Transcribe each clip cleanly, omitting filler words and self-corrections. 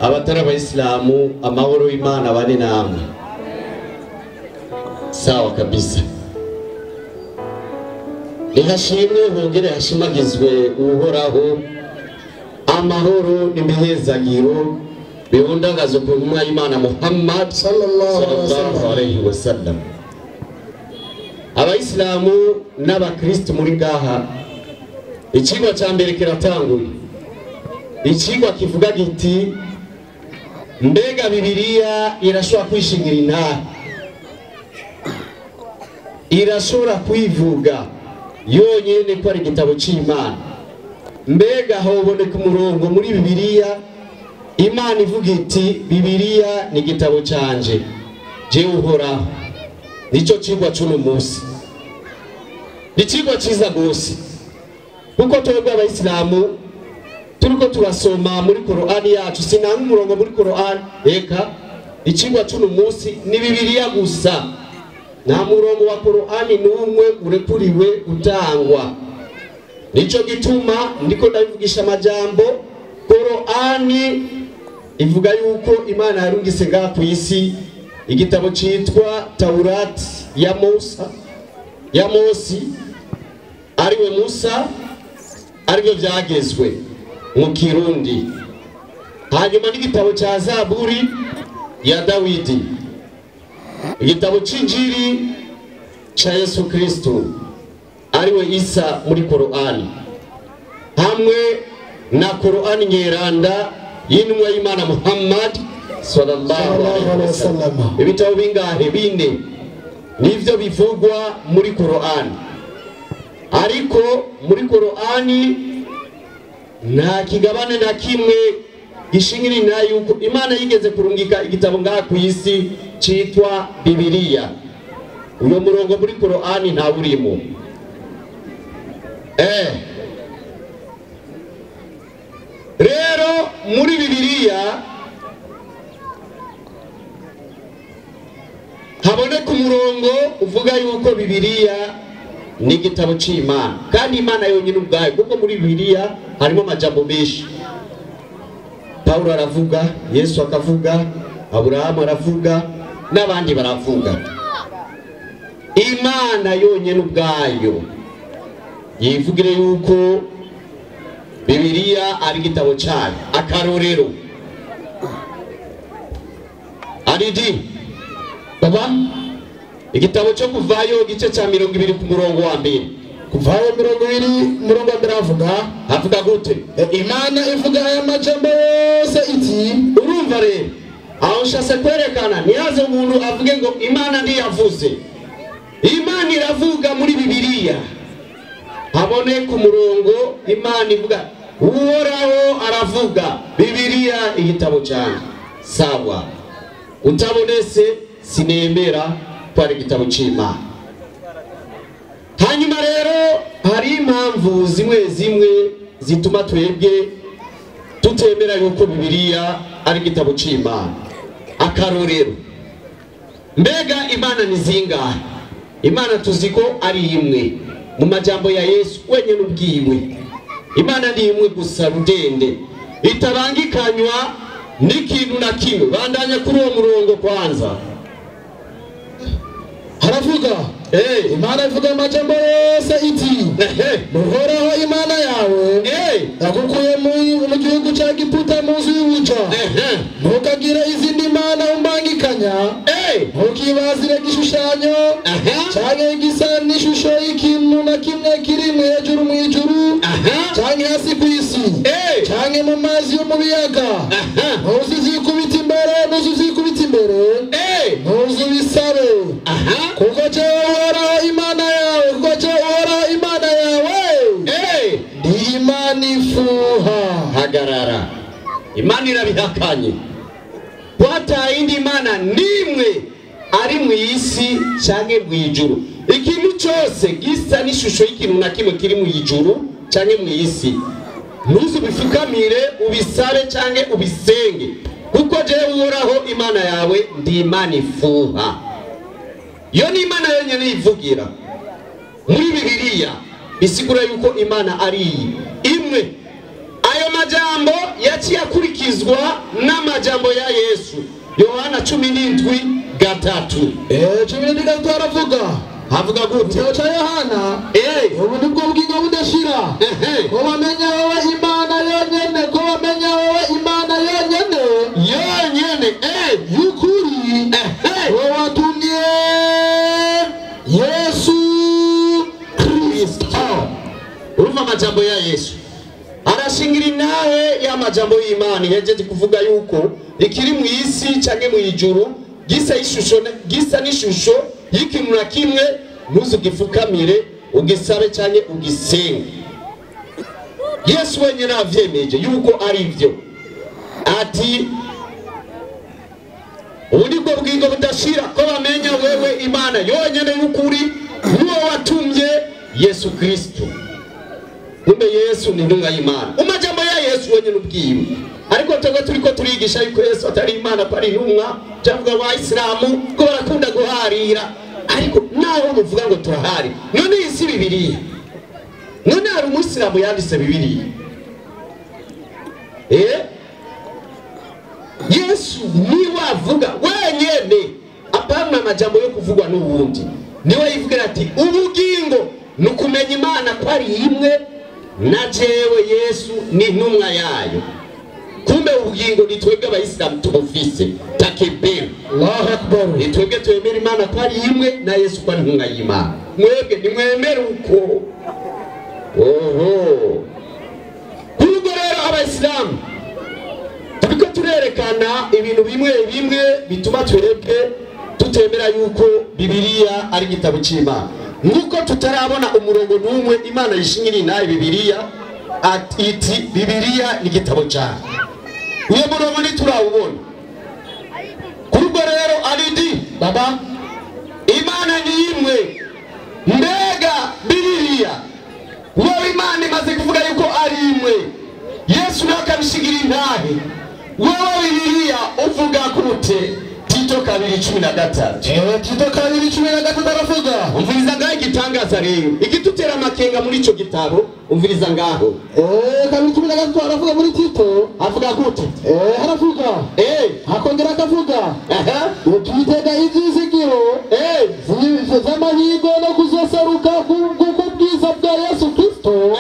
Abatari abayisilamu, amahoro y'Imana bane namwe. Sawa kabisa. Nihashimwe hongere hashimagizwe Uhoraho, amahoro n'imihezagiro bihundagazo ku ntumwa y'Imana Muhammad sallallahu alayhi wasallam. Abayisilamu n'abakristo muri ngaha, icigwa ca mbere kiratanguye. Icigwa kivuga giti: mbega Bibiliya irashobora kwishingira intahe, irashobora kwivuga yonyene ko ari igitabo c'Imana? Mbega hoboneka umurongo muri Bibiliya Imana ivuga iti Bibiliya ni igitabo canje jewe Uhoraho? Nico cigwa c'uno munsi, ni icigwa ciza gose, kuko twebwe abayisilamu turiko turasoma muri Korani yacu, sinanga umurongo muri Korani. Eka, icigwa c'uno munsi ni Bibiliya gusa, nta murongo wa Korani n'umwe urekuriwe gutangwa. Nico gituma ndiko ndabivugisha amajambo. Korani ivuga yuko Imana yarungitse ngaha ku isi igitabo citwa Taurati ya Musa, ya Mosi, ariwe Musa, aribyo vyagezwe mu Kirundi, hanyuma n'igitabo ca Zaburi ya Dawidi, igitabo c'Injiri ca Yesu Kristo ariwe Isa muri Korani, hamwe na Korani Nyeranda y'intumwa y'Imana Muhammad sallallahu alaihi wasallam. Ibitabo bingahe? Bine nivyo bivugwa muri Korani. Ariko muri Korani nta kigabane na kimwe gishingira intahe yuko Imana yigeze kurungika igitabo ngaha ku isi citwa Bibiliya. Uyo murongo muri Korani nta urimo. Rero muri Bibiliya haboneka umurongo uvuga yuko Bibiliya ni igitabo c'Imana, kandi Imana yonyine ubwayo, kuko muri Bibiliya harimo amajambo menshi. Paulo aravuga, Yesu akavuga, Aburahamu aravuga, n'abandi baravuga. Imana yonyine ubwayo yivugire yuko Bibiliya ari igitabo cayo. Akarorero aridi Baba, igitabo cyo Kuvayo igice ca 20 ku murongo wa mbere. Kuvayo 20 murongo wa mbere avuga, avuga gute? Imana ivuga aya majambo yose iti. Urumva rero aho nshase kwerekana, ntihaze umuntu avuge ngo Imana ntiyavuze. Imana iravuga muri Bibiliya, haboneka umurongo Imana ivuga, Uhoraho aravuga Bibiliya igitabo cyanjye. Sawa, utabonese sinemera ko ari igitabo c'Imana. Hanyuma rero hari impamvu zimwe zimwe zituma twebwe tutemera yuko Bibiliya ari igitabo c'Imana. Akarorero, mbega Imana ni zingahe? Imana tuzi ko ari imwe mu majambo ya Yesu wenyine ubwiwe. Imana ni imwe gusa rudende, itabangikanywa n'ikintu na kimwe. Bandanya kuri uwo murongo kwanza. Haravuga, Imana ivuga amajambo yose iti: Uhoraho Imana yawe yagukuye mu gihugu cya Egiputa mu nzu y'ubuja. Ntukagire izindi mana umbangikanya, ntukibazire igishushanyo canke igisa n'ishusho y'ikintu na kimwe kiri hejuru mu ijuru canke hasi ku isi canke mu mazi yo mu biyaga. Ntuzuzikubita imbere, ntuzuzikubita imbere, ntuzubisabe, kuko jewe Uhoraho Imana yawe, kuko jewe Uhoraho Imana yawe ndi Imana ifuha. Hagarara. Imana irabihakanye ko ata yindi Imana nimwe ari mu isi canke mu ijuru. Ikintu cyose gisa n'ishusho y'ikintu na kimwe kiri mu ijuru canke mu isi, ntuzubifukamire, ubisabe canke ubisenge, kuko jewe Uhoraho Imana yawe ndi Imana ifuha. Iyo ni Imana yonyine ivugira muri Bibiliya, bisigura yuko Imana ari imwe. Ayo Majambo yaciye akurikizwa n'amajambo ya Yesu. Yohana 17:3. 17:3 aravuga. Havuga gute? Igitabo cya Yohana. Ubu nibwo bugingo budashira. Ko bamenya wowe Imana yonyene, ko bamenya wowe Imana yonyene. Yonyene y'ukuri. Wowe watumye Yesu Kristo. Urumva amajambo ya Yesu. Arashingira nawe ya majambo y'Imana yejeje kuvuga yuko ikiri mu isi canke mu ijuru gisa ishusho gisa n'ishusho y'ikintu na kimwe ntuzugifukamire ugisabe canke ugisenge. Yesu wenyine avyemeje yuko ari ivyo. Ati ubu nibwo bugingo budashira ko bamenya wewe Imana yonyene y'ukuri n'uwo watumye Yesu Kristo. Kumbe Yesu ni intumwa y'Imana. Umajambo ya Yesu wenyine ubwiwe. Ariko twebwe turiko turigisha yuko Yesu atari Imana ko ari intumwa, cyavuga abayisilamu ko barakunda guharira. Ariko naho muvuga ngo turahari, none iyi si Bibiliya. None hari umuyisilamu yanditse Bibiliya. Yesu niwe avuga wenyene, apana amajambo yo kuvugwa n'uwundi. Niwe yivugira ati ubugingo ni ukumenya Imana ko ari imwe na jewe Yesu ni intumwa yayo. Kumbe ubugingo ni twebwe abayisilamu tubufise. Takbir. Allahu Akbar. Ni twebwe twemera Imana ko ari imwe na Yesu ko ari intumwa y'Imana. Mwebwe nimwemere uko. Oho. Kuri rero abayisilamu turiko turerekana ibintu bimwe bimwe bituma twebwe tutemera yuko Bibiliya ari igitabo cy'Imana. Nuko tutarabona umurongo n'umwe Imana yishingira nayo Bibiliya ati Bibiliya ni igitabo cyayo. Uyo murongo ntiturawubona. Kuri rero aridi baba Imana ni imwe. Mbega Bibiliya wowe Imana imaze kuvuga yuko ari imwe, Yesu nawe akabishigira intahe. Wowe Bibiliya uvuga gute? Tito 2:13. Tito 2:13 aravuga. Umviriza ngaho igitangaza rero. Igitutera amakenga muri ico gitabo, umviriza ngaho. 2:13 aravuga muri Tito. Avuga gute? Aravuga. Akongera akavuga. Utitega ivyizigiro. Z'amahirwe no kuzoseruka k'ubwiza bwa Yesu Kristo.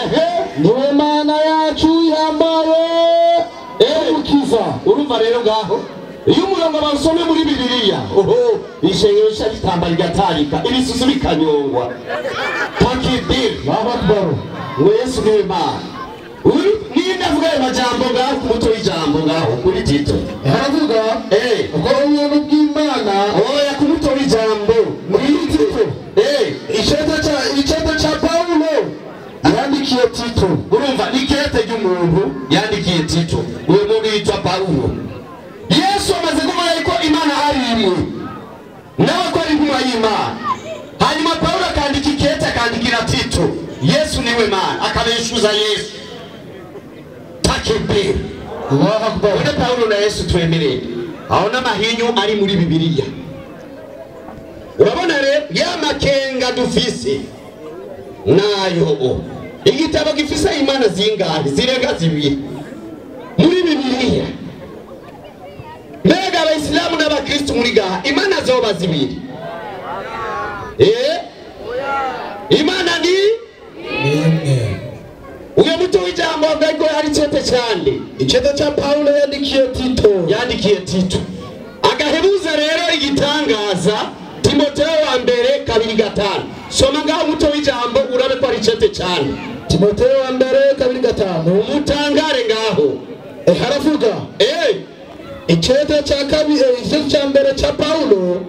Niwe Mana yacu ihambaye. Umukiza. Urumva rero ngaho. Iyo umurongo bawusome muri Bibiliya, oho, ishengero rica ritamba rigatarika, ibisusu bikanyongwa. Takbir. Allahu Akbar. Ngo Yesu niwe Mana. Ninde avuga ayo majambo ngaho ku mutwe w'ijambo ngaho kuri Tito? Aravuga uko ubuntu bw'Imana. Oya, ku mutwe w'ijambo muri Tito. Icete ca Paulo yandikiye Tito. Urumva ni kete ry'umuntu yandikiye Tito. Uwo muntu yitwa Paulo. Yesu amaze kuvuga yuko Imana ari imwe, nawe ko ari intumwa y'Imana. Hanyuma Paulo akandika ikete akandikira Tito, Yesu niwe Mana, akabeshuza Yesu. Takbir. Allahu Akbar. None Paulo na Yesu twemereye aho n'amahinyu ari muri Bibiliya. Urabona rero ya makenga dufise nayo. Igitabo gifise Imana zingahe? Zirenga zibiri muri Bibiliya. Mbega abayisilamu n'abakristo muri gaha Imana zoba zibiri? Imana ni imwe. Uyo muto w'ijambo avuga ko ari icete cyane. Icete cya Paulo yandikiye Tito. Yandikiye Tito. Agahebuza rero igitangaza Timoteo wa mbere 2:5. Soma ngaho muto w'ijambo urabe ko ari icete cyane. Timoteo wa mbere 2:5. Umutangare ngaho. Haravuga. Icete cya kabiri, icete cya mbere cya Paulo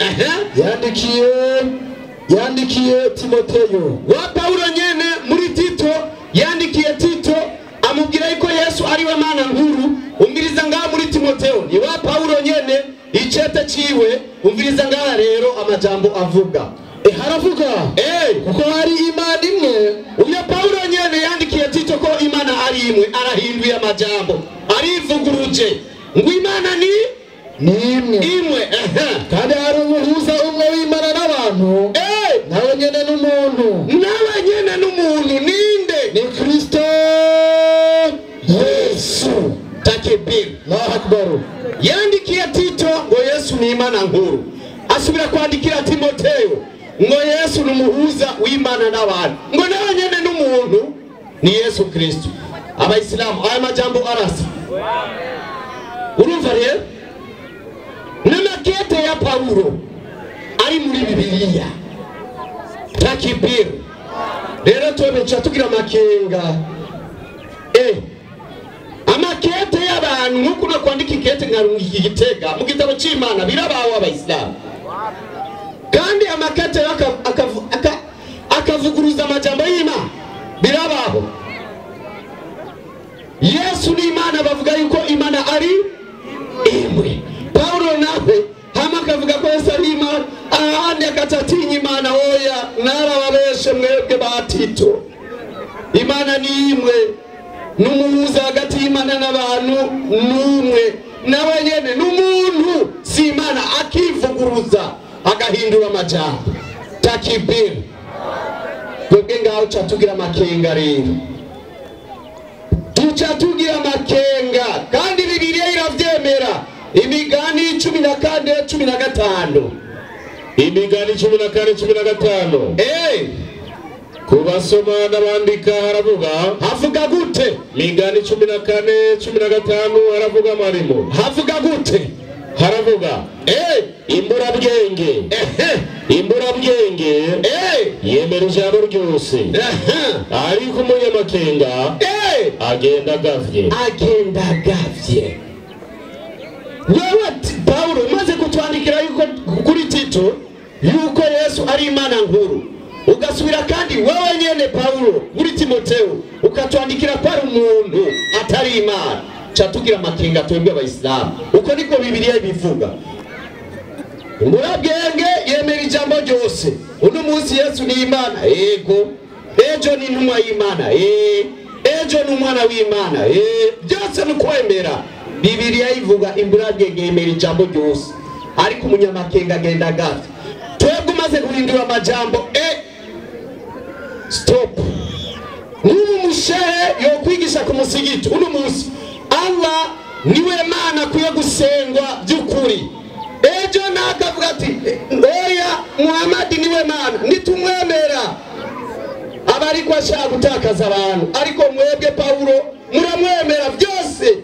yandikiye Timoteo. Wa Paulo nyene muri Tito yandikiye Tito amubwira yuko Yesu ari we Mana nkuru. Umviriza ngaho muri Timoteo ni wa Paulo nyene icete ciwe. Umviriza ngaho rero amajambo avuga. Haravuga kuko hari Imana imwe. Uyo Paulo nyene yandikiye Tito ko Imana ari imwe, arahinduye amajambo, arivuguruje ngo Imana ni imwe imwe. Kandi hari umuhuza umwe w'Imana n'abantu, nawe nyene n'umuntu. Nawe nyene n'umuntu ninde? Ni Kristo Yesu. Takbir. Allahu Akbar. Yandikiye Tito ngo Yesu ni Imana nkuru, asubira kwandikira Timoteyo ngo Yesu ni umuhuza w'Imana n'abantu, ngo nawe nyene n'umuntu ni Yesu Kristo. Abayisilamu aya majambo arasa. Urumva rero n'amakete ya Paulo ari muri Bibiliya. Takbir. Rero tubeca tugira amakenga. Amakete y'abantu nkuko no kwandika ikete nkarunga igitega mu gitabo c'Imana birabaho abayisilamu. Kandi amakete akavuguruza amajambo y'Imana birabaho. Yesu ni Imana, bavuga yuko Imana ari imwe. Paulo nawe hama akavuga ko Yesu ari Imana, ahandi akatatinya Imana. Oya, narababeshe mwebwe ba Tito, Imana ni imwe, n'umuhuza hagati y'Imana n'abantu n'umwe, nawe nyene n'umuntu si Imana, akivuguruza agahindura amajambo. Takbir. Twebwe ngaho ca tugira amakenga rero, tuca tugira amakenga, kandi Bibiliya iravyemera. Imigani 14:15. Imigani 14:15. Kubasoma n'abandika haravuga. Havuga gute? Migani 14:15 haravuga marimo. Havuga gute? Haravuga. Imburabwenge. Imburabwenge. Yemera ijambo ryose. Ariko umunyamakenga agenda agavye. Agenda agavye. Wewe Paulo umaze kutwandikira yuko kuri Tito yuko Yesu ari Imana nkuru, ugasubira kandi wewe nyene Paulo muri Timoteo ukatwandikira ko ari umuntu atari Imana, catugira amakenga twebwe abayisilamu. Uko niko Bibiliya ibivuga. Imburabwenge yemera ijambo ryose. Uno munsi Yesu ni Imana, yego. Ejo ni intumwa y'Imana, ejo ni umwana w'Imana, byose ni kwemera. Bibiliya ivuga imburabwenge yemera ijambo ryose, ariko umunyamakenga agenda agavye. Twebwe umaze guhindura amajambo, stop. N'ubu mushehe yokwigisha ku musigiti uno munsi Allah niwe Mana akwiye gusengwa by'ukuri, ejo nakavuga ati oya Muhammad niwe Mana, nitumwemera aba ariko ashaka gutakaza abantu. Ariko mwebwe Paulo muramwemera byose,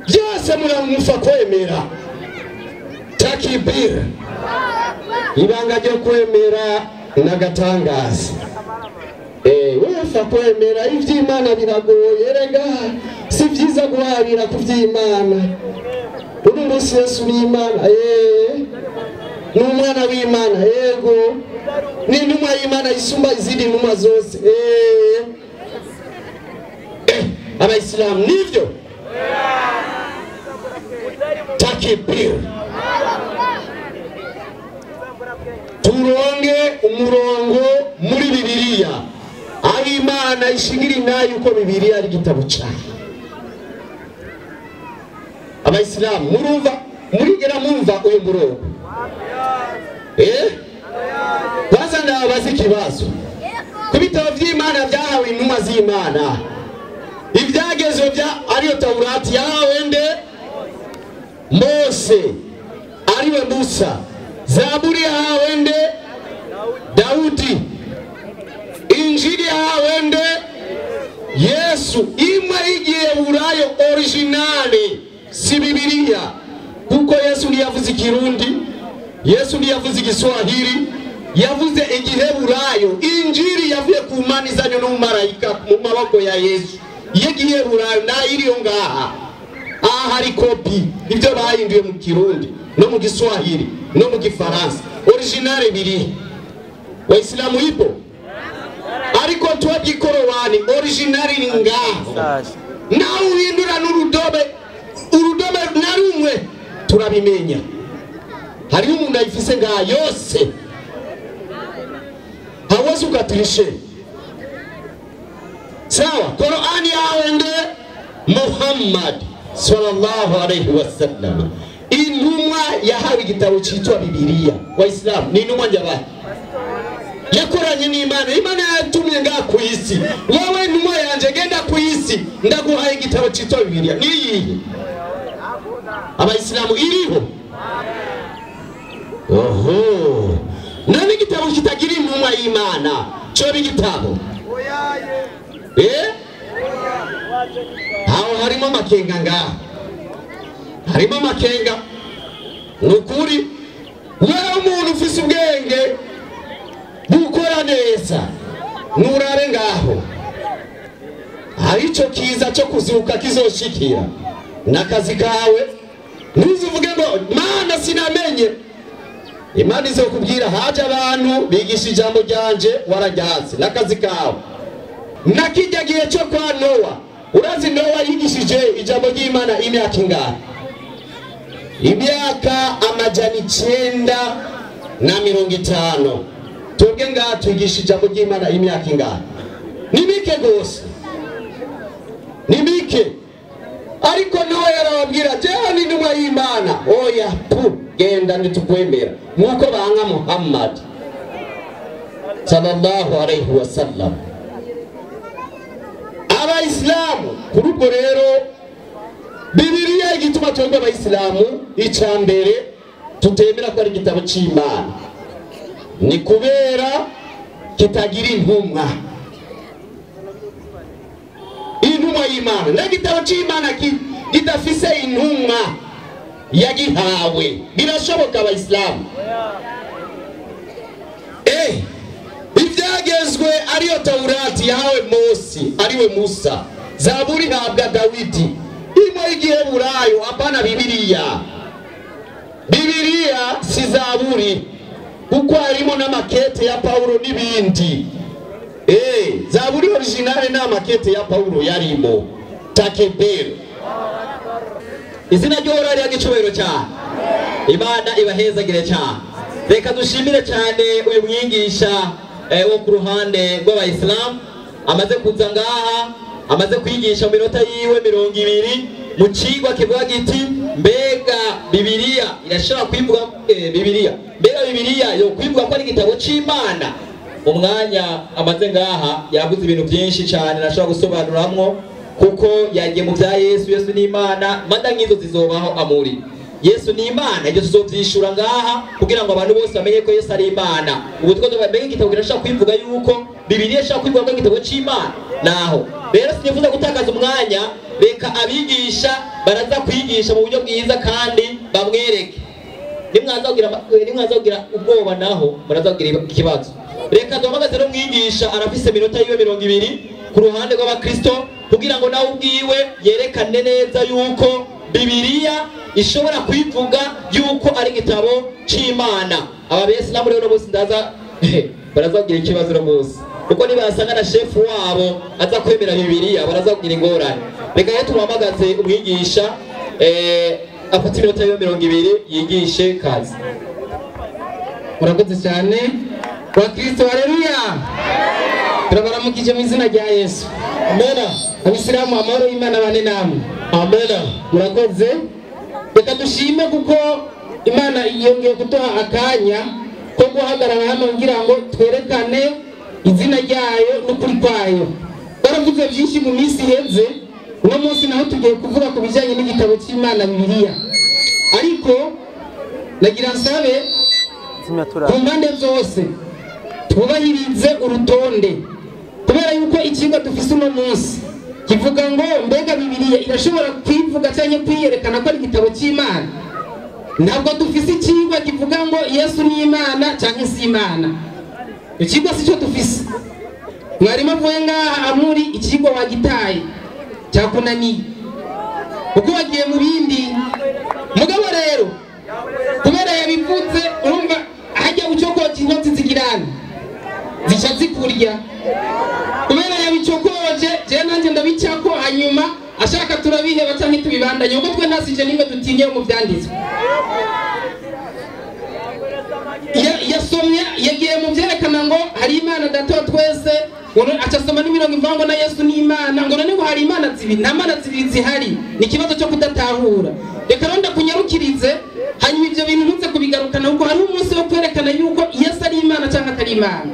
byose muramufa kwemera. Takbir. Ibanga ryo kwemera nagatangaza. Wefa kwemera ivy'Imana biragoye, erega si vyiza guharira ku vy'Imana. Uno munsi Yesu ni Imana, ni umwana w'Imana, yego, ni intumwa y'Imana isumba izindi ntumwa zose. Abayisilamu nivyo. Takbir. Turonge umurongo muri Bibiliya aho Imana ishingira inayo uko Bibiliya ari igitabo cyayo. Abayisilamu murumva, murigera mumva uyu murongo? Kwanza ndabaza ikibazo. Ku bitabo vy'Imana vyahawe intumwa z'Imana, ivyagezwe vya ariyo Taurati yahawe nde? Mose, ariwe Musa. Zaburi yahawe nde? Daudi. Injili yahawe nde? Yesu. Imwe y'igiheburayo originale si Bibiliya, kuko Yesu ntiyavuze ikirundi, Yesu ntiyavuze igiswahili, yavuze igiheburayo. Injili yavuye ku mana izanywe n'umumarayika mu maboko ya Yesu y'igiheburayo, nayo iriyo ngaha. Aha hari kopi ibyo bahinduye mu kirundi no mu giswahili no mu gifaransa. Originale biri Waislamu ipo, ariko twebwe ikorowani originale iri ngaho. Nawe uhindura n'urudobe, urudome na rumwe turabimenya. Hariho umuntu ayifise ngaha yose, hawezi ukatirishe. Sawa, Qur'ani yawe nde? Muhammad sallallahu alayhi wasallam. Intumwa yahawe igitabo cyitwa Bibiliya. Waislamu ni intumwa njabahe yakoranye n'Imana. Imana yatumye ngaha ku isi, wowe intumwa yanje genda ku isi Ndaguhaye igitabo cyitwa Bibiliya, niyihe? Abayisilamu iriho? Oho, none igitabo kitagira intumwa y'Imana cyo igitabo? Aho harimo amakenga, ngaha harimo amakenga. Nukuri wewe umuntu ufise ubwenge bukora neza, nurare ngaho arico kiza cyo kuzuka kizoshikira nakazi kawe. Ntuzuvuge ngo Mana sinamenye. Imana izokubwira haje abantu bigisha ijambo ryanje warajyatse, nakazi kawe. Nakijya gihe cyo kwa Nowa, urazi Nowa yigishije ijambo ry'Imana imyaka ingahe? Imyaka 950. Twebwe ngaha twigisha ijambo ry'Imana imyaka ingahe? Ni mike gose, ni mike. Ariko Nowa yarababwira, jewe ni intumwa y'Imana. Oya pu, genda ntitukwemera. Nkuko banga Muhammad sallallahu alayhi wasallam. Abayisilamu kuri ubwo rero Bibiliya igituma twebwe abayisilamu icya mbere tutemera ko ari igitabo cy'Imana ni kubera kitagira intumwa. Intumwa y'Imana n'igitabo cy'Imana kidafise intumwa yagihawe, birashoboka abayisilamu? Ibyagezwe ariyo Taurati yahawe Mose, ariwe Musa, Zaburi ihabwa Dawidi, imo igiheburayo, hapana Bibiliya. Bibiliya si Zaburi, kuko harimo n'amakete ya Paulo n'ibindi. Zaburi originale n'amakete ya Paulo yarimo. Takebero. Izina ry'Uhoraho rihabwe icyubahiro cyane. Imana ibahezagire cyane. Reka dushimire cyane uyu mwigisha wo ku ruhande rw'abayisilamu amaze kuza ngaha, amaze kwigisha mu minota yiwe 20 mu cigwa kivuga giti mbega Bibiliya irashobora kwivuga Bibiliya, mbega Bibiliya yo kwivuga ko ari igitabo c'Imana. Umwanya amaze ngaha yavuze ibintu byinshi cyane nashobora gusobanuramwo, kuko yagiye mu bya Yesu. Yesu ni Imana, mada nk'izo zizobaho amuri. Yesu ni Imana, ibyo tuzovyishura ngaha kugira ngo abantu bose bamenye ko Yesu ari Imana. Ubu two bamenye igitabo kirashobora kwivuga yuko Bibiliya ishobora kwivuga ko igitabo c'Imana. Naho rero sinifuza gutakaza umwanya, reka abigisha baraza kwigisha mu buryo bwiza kandi bamwereke. Nimwaza kugira ubwoba naho muraza kugira ikibazo. Reka duhamagaze no mwigisha arafise minota yiwe 20 ku ruhande rw'abakristo kugira ngo nawe ubwiwe yerekane neza yuko Bibiliya ishobora kwivuga yuko ari igitabo c'Imana. Aba besilamu rero bose ndaza baraza kugira ikibazo no munsi, kuko nibasanga na shefu wabo aza kwemera Bibiliya baraza kugira ingorane. Reka rero tumuhamagaze umwigisha afate iminota yiwe 20 yigishe kazi. Murakoze cyane Bakristo, haleluya. Turabaramukije mu izina rya Yesu. Amena. Abisilamu amahoro y'Imana bane namwe. Amena. Murakoze. Reka dushime kuko Imana yongeye kuduha akanya ko guhagarara hano ngira ngo twerekane izina ryayo n'ukuri kwayo. Baravuze byinshi mu minsi iheze, uno munsi naho tugiye kuvuga ku bijyanye n'igitabo cy'Imana Bibiliya. Ariko nagira nsabe ku mpande zose twubahirize urutonde, kubera yuko ikigo dufise uno munsi kivuga ngo mbega Bibiliya irashobora kwivuga cyangwa kwiyerekana ko ari igitabo cy'Imana. Ntabwo dufise ikigo kivuga ngo Yesu ni Imana cyangwa si Imana. Ikigo si cyo dufise. Mwarimu avuye ngaha amuri ikigo wagitaye cyakunaniye kuko wagiye mu bindi. Mugabo rero kubera yabivuze, urumva hajya ucokoje intoki zigirana zica zikurya. Kubera yabicokoje je nanje ndabicako, hanyuma ashaka turabiheba canke tubibandanye, kuko twe ntasije nimwe dutinye mu byanditswe. Yasomye yagiye mu byerekana ngo hari Imana data twese, acasoma n'imirongo imvango na Yesu ni Imana, ngo none ngo hari Imana zibiri, nta Mana zibiri zihari. Ni ikibazo cyo kudatahura. Reka rero ndakunyarukirize hanyuma ibyo bintu ntuze kubigarukana, kuko hari umunsi wo kwerekana yuko Yesu ari Imana cyangwa atari Imana.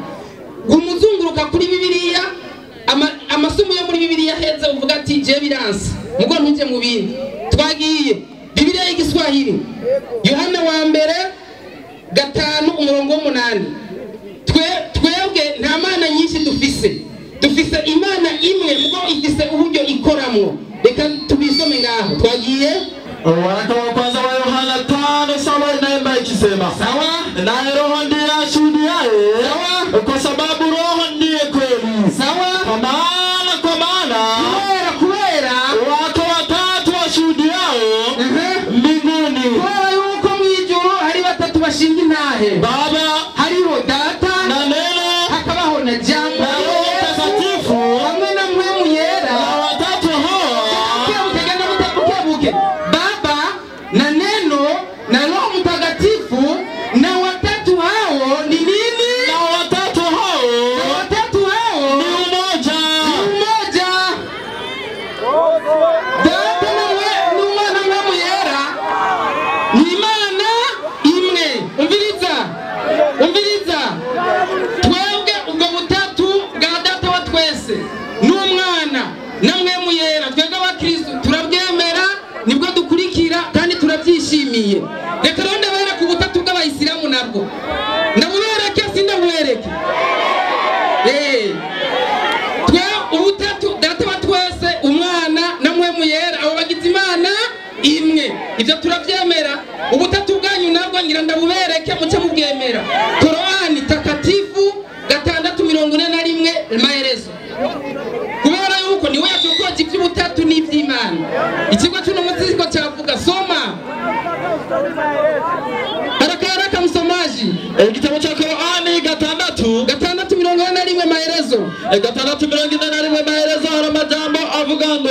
Gumuzunguruka kuri Bibiliya, amasomo yo muri Bibiliya heza uvuga ati ati je biranse mugo ntuje mu bindi. Twagiye Bibiliya y'Igiswahili, Yohana wa mbere 5 umurongo 8. Twebwe nta mana nyinshi dufise, dufise Imana imwe mugo ifise uburyo ikoramwo. Reka tubisome ngaho. Twagiye Waraka wa kwanza wa Yohana 5:7 inaimba ikisema, sawa, naye Roho ndiye ashuhudiaye, sawa, kwa sababu Roho ndiye kweli, sawa, kwa maana kubera wako watatu washuhudiao mbinguni, kubera yuko mu ijuru hari batatu bashinga intahe, Baba, hariho Data na Neno, hakabaho na Jambo na Roho Mtakatifu, hamwe na Mpwemu Yera, na watatu hao buke Baba na Neno na Roho Mtakatifu, na watatu hao ni nini? Na watatu hao, na watatu hao ni umoja, ni umoja. Data na Mwana na Mpwemu Yera ni Imana imwe. Umviriza, umviriza, twebwe ubwo butatu bwa Data wa twese n'Umwana na Mpwemu Yera, twebwe abakristo turabwemera, nibwo dukurikira kandi turabyishimiye. Reka rero ndabereke ubutatu bw'abayisilamu nabwo, ndabubereke sindabubereke. Twe ubutatu Data wa twese, Umwana na Mpwemu Yera, abo bagize Imana imwe, ibyo turabyemera. Ubutatu bwanyu nabwo ngira ndabubereke muce mubwemera. Korani takatifu 6:41 maelezo, kubera yuko niwe yacokoje iby'ubutatu n'iby'Imana. Ikigo cy'uno munsi ko cyavuga, soma haraka haraka msomaji. Igitabo cya Korani 6 6:41 maelezo, 6:41 maelezo, hari amajambo avuga ngo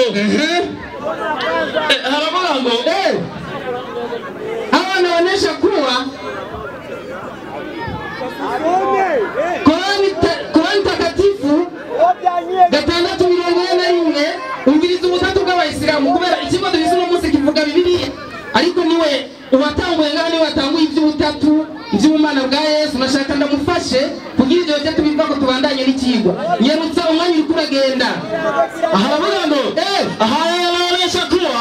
haravuga ngo hawa wanaonesha kuwa Korani takatifu 6:41 umviriza ubutatu bw'abayisilamu, kubera ikigo dufise uno munsi kivuga Bibiliya, ariko niwe uwatanguye ngaho, niwe watanguye iby'ubutatu iby'ubumana bwa Yesu. Nashaka ndamufashe kugira ibyo byo tubivako tubandanye n'ikigwa. Nyarutsa umwanya uri kuragenda. Haravuga ngo haya yanaonesha kuwa,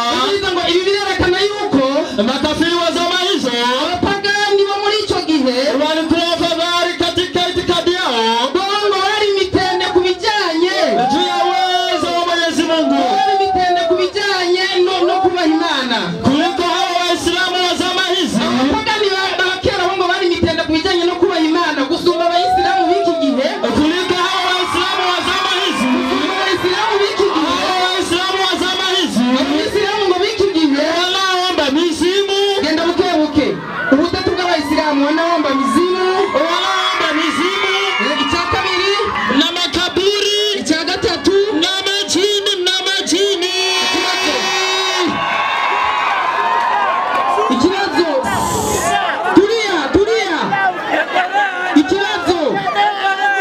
ngo ibi birerekana yuko makafiri wa zama hizo, abapagani bo muri ico gihe walikuwa fadhali katika itikadi yao, bongo bari mitende ku bijanye juu ya uwezo wa Mwenyezi Mungu, bari mitende ku bijanye no kubaha Imana kuliko hao Waislamu wa zama hizi. Abapagani ba kera bongo bari mitende ku bijanye no kubaha Imana gusumba abayisilamu b'iki gihe, kuliko hao Waislamu wa zama hizi, abayisilamu b'iki gihe, hao Waislamu wa zama hizi, abayisilamu ngo b'iki gihe wanaomba mizimu. Genda buke buke. Ubutatu bw'abayisilamu wanaomba mizimu, wanaomba mizimu. Icya kabiri na makaburi, icya gatatu na majini, na majini. Ikibazo tulia tulia, ikibazo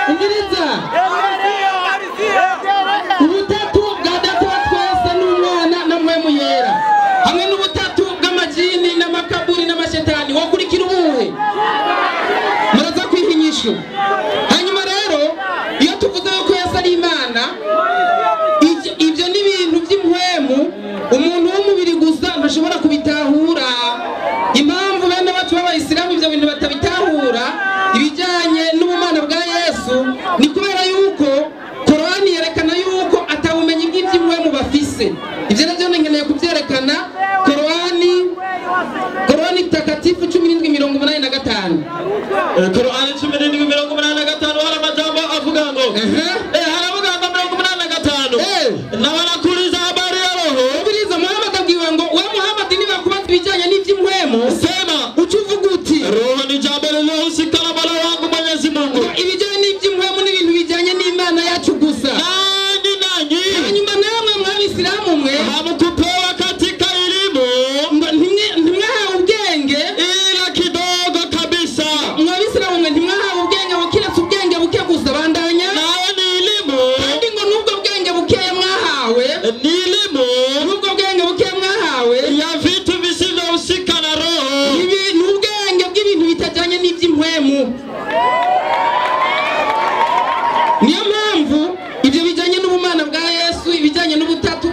umviriza, ubutatu bwa Data wa twese n'Umwana na Mpwemu Yera hamwe n'ubutatu bw'amajini n'amakaburi n'amashetani, wakurikira ubuhe? Muraza kwiha inyishu. Hanyuma rero iyo tuvuze yuko Yesu ari Imana, ibyo ni ibintu by'impwemu, umuntu w'umubiri gusa ntashobora kubitahura. Impamvu bene bacu b'abayisilamu ibyo bintu batabitahura ibijyanye n'ubumana bwa Yesu ni kubera yuko Korani yerekana yuko atabumenyi bw'iby'impwemu bafise. Ibyo nabyo nkeneye kubyerekana. Korani takatifu 17:85, Korani 17:85 hari amajambo avuga ngo haravuga ngo 85 na wanakuuliza habari ya Roho. Umviriza, Muhammad abwiwe ngo we Muhammad nibakubaza ibijyanye n'iby'impwemu, sema uca uvuga uti Roho ni jambo lililohusika na Mola wangu Mwenyezi Mungu. Ibijyanye n'iby'impwemu ni ibintu bijyanye n'Imana yacu gusa. Nanyi nanyi, hanyuma namwe mw'abisilamu mwe hamkupewa katika elimu, ntimwahawe ubwenge ila kidogo kabisa. Mw'abisilamu mwe ntimwahawe ubwenge bukiretse ubwenge buke gusa. Bandanya nayo ni elimu, kandi ngo n'ubwo bwenge bukeya mwahawe ni elimu, n'ubwo bwenge bukeya mwahawe ya vitu visivyohusika na roho, ibi ni ubwenge bw'ibintu bitajyanye n'iby'impwemu. Niyo mpamvu ibyo bijyanye n'ubumana bwa Yesu, ibijyanye n'ubutatu,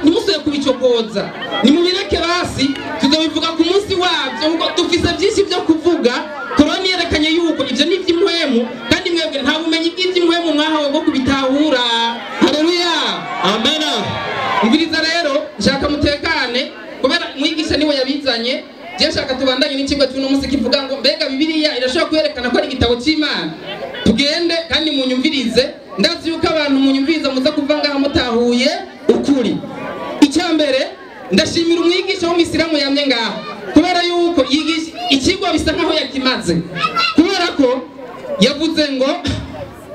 gutohoza. Nimubireke basi tuzobivuga ku munsi wabyo, kuko dufise byinshi byo kuvuga. Korani yerekanye yuko ivyo ni ivy'impwemu, kandi mwebwe nta bumenyi bw'ivy'impwemu mwahawe bwo kubitahura. Haleluya, amena. Umviriza rero, nshaka mutekane kubera mwigisha niwe yabizanye. Je nshaka tubandanye n'ikigwa cy'uno munsi kivuga ngo mbega Bibiliya irashobora kwerekana ko ari igitabo cy'Imana. Tugende kandi munyumvirize, ndazi yuko abantu munyumviriza muza kuva ngaha mutahuye ukuri. Icya mbere, ndashimira umwigisha w'umuyisilamu yamye ngaha kubera yuko yigisha ikigwa bisa nkaho yakimaze, kubera ko yavuze ngo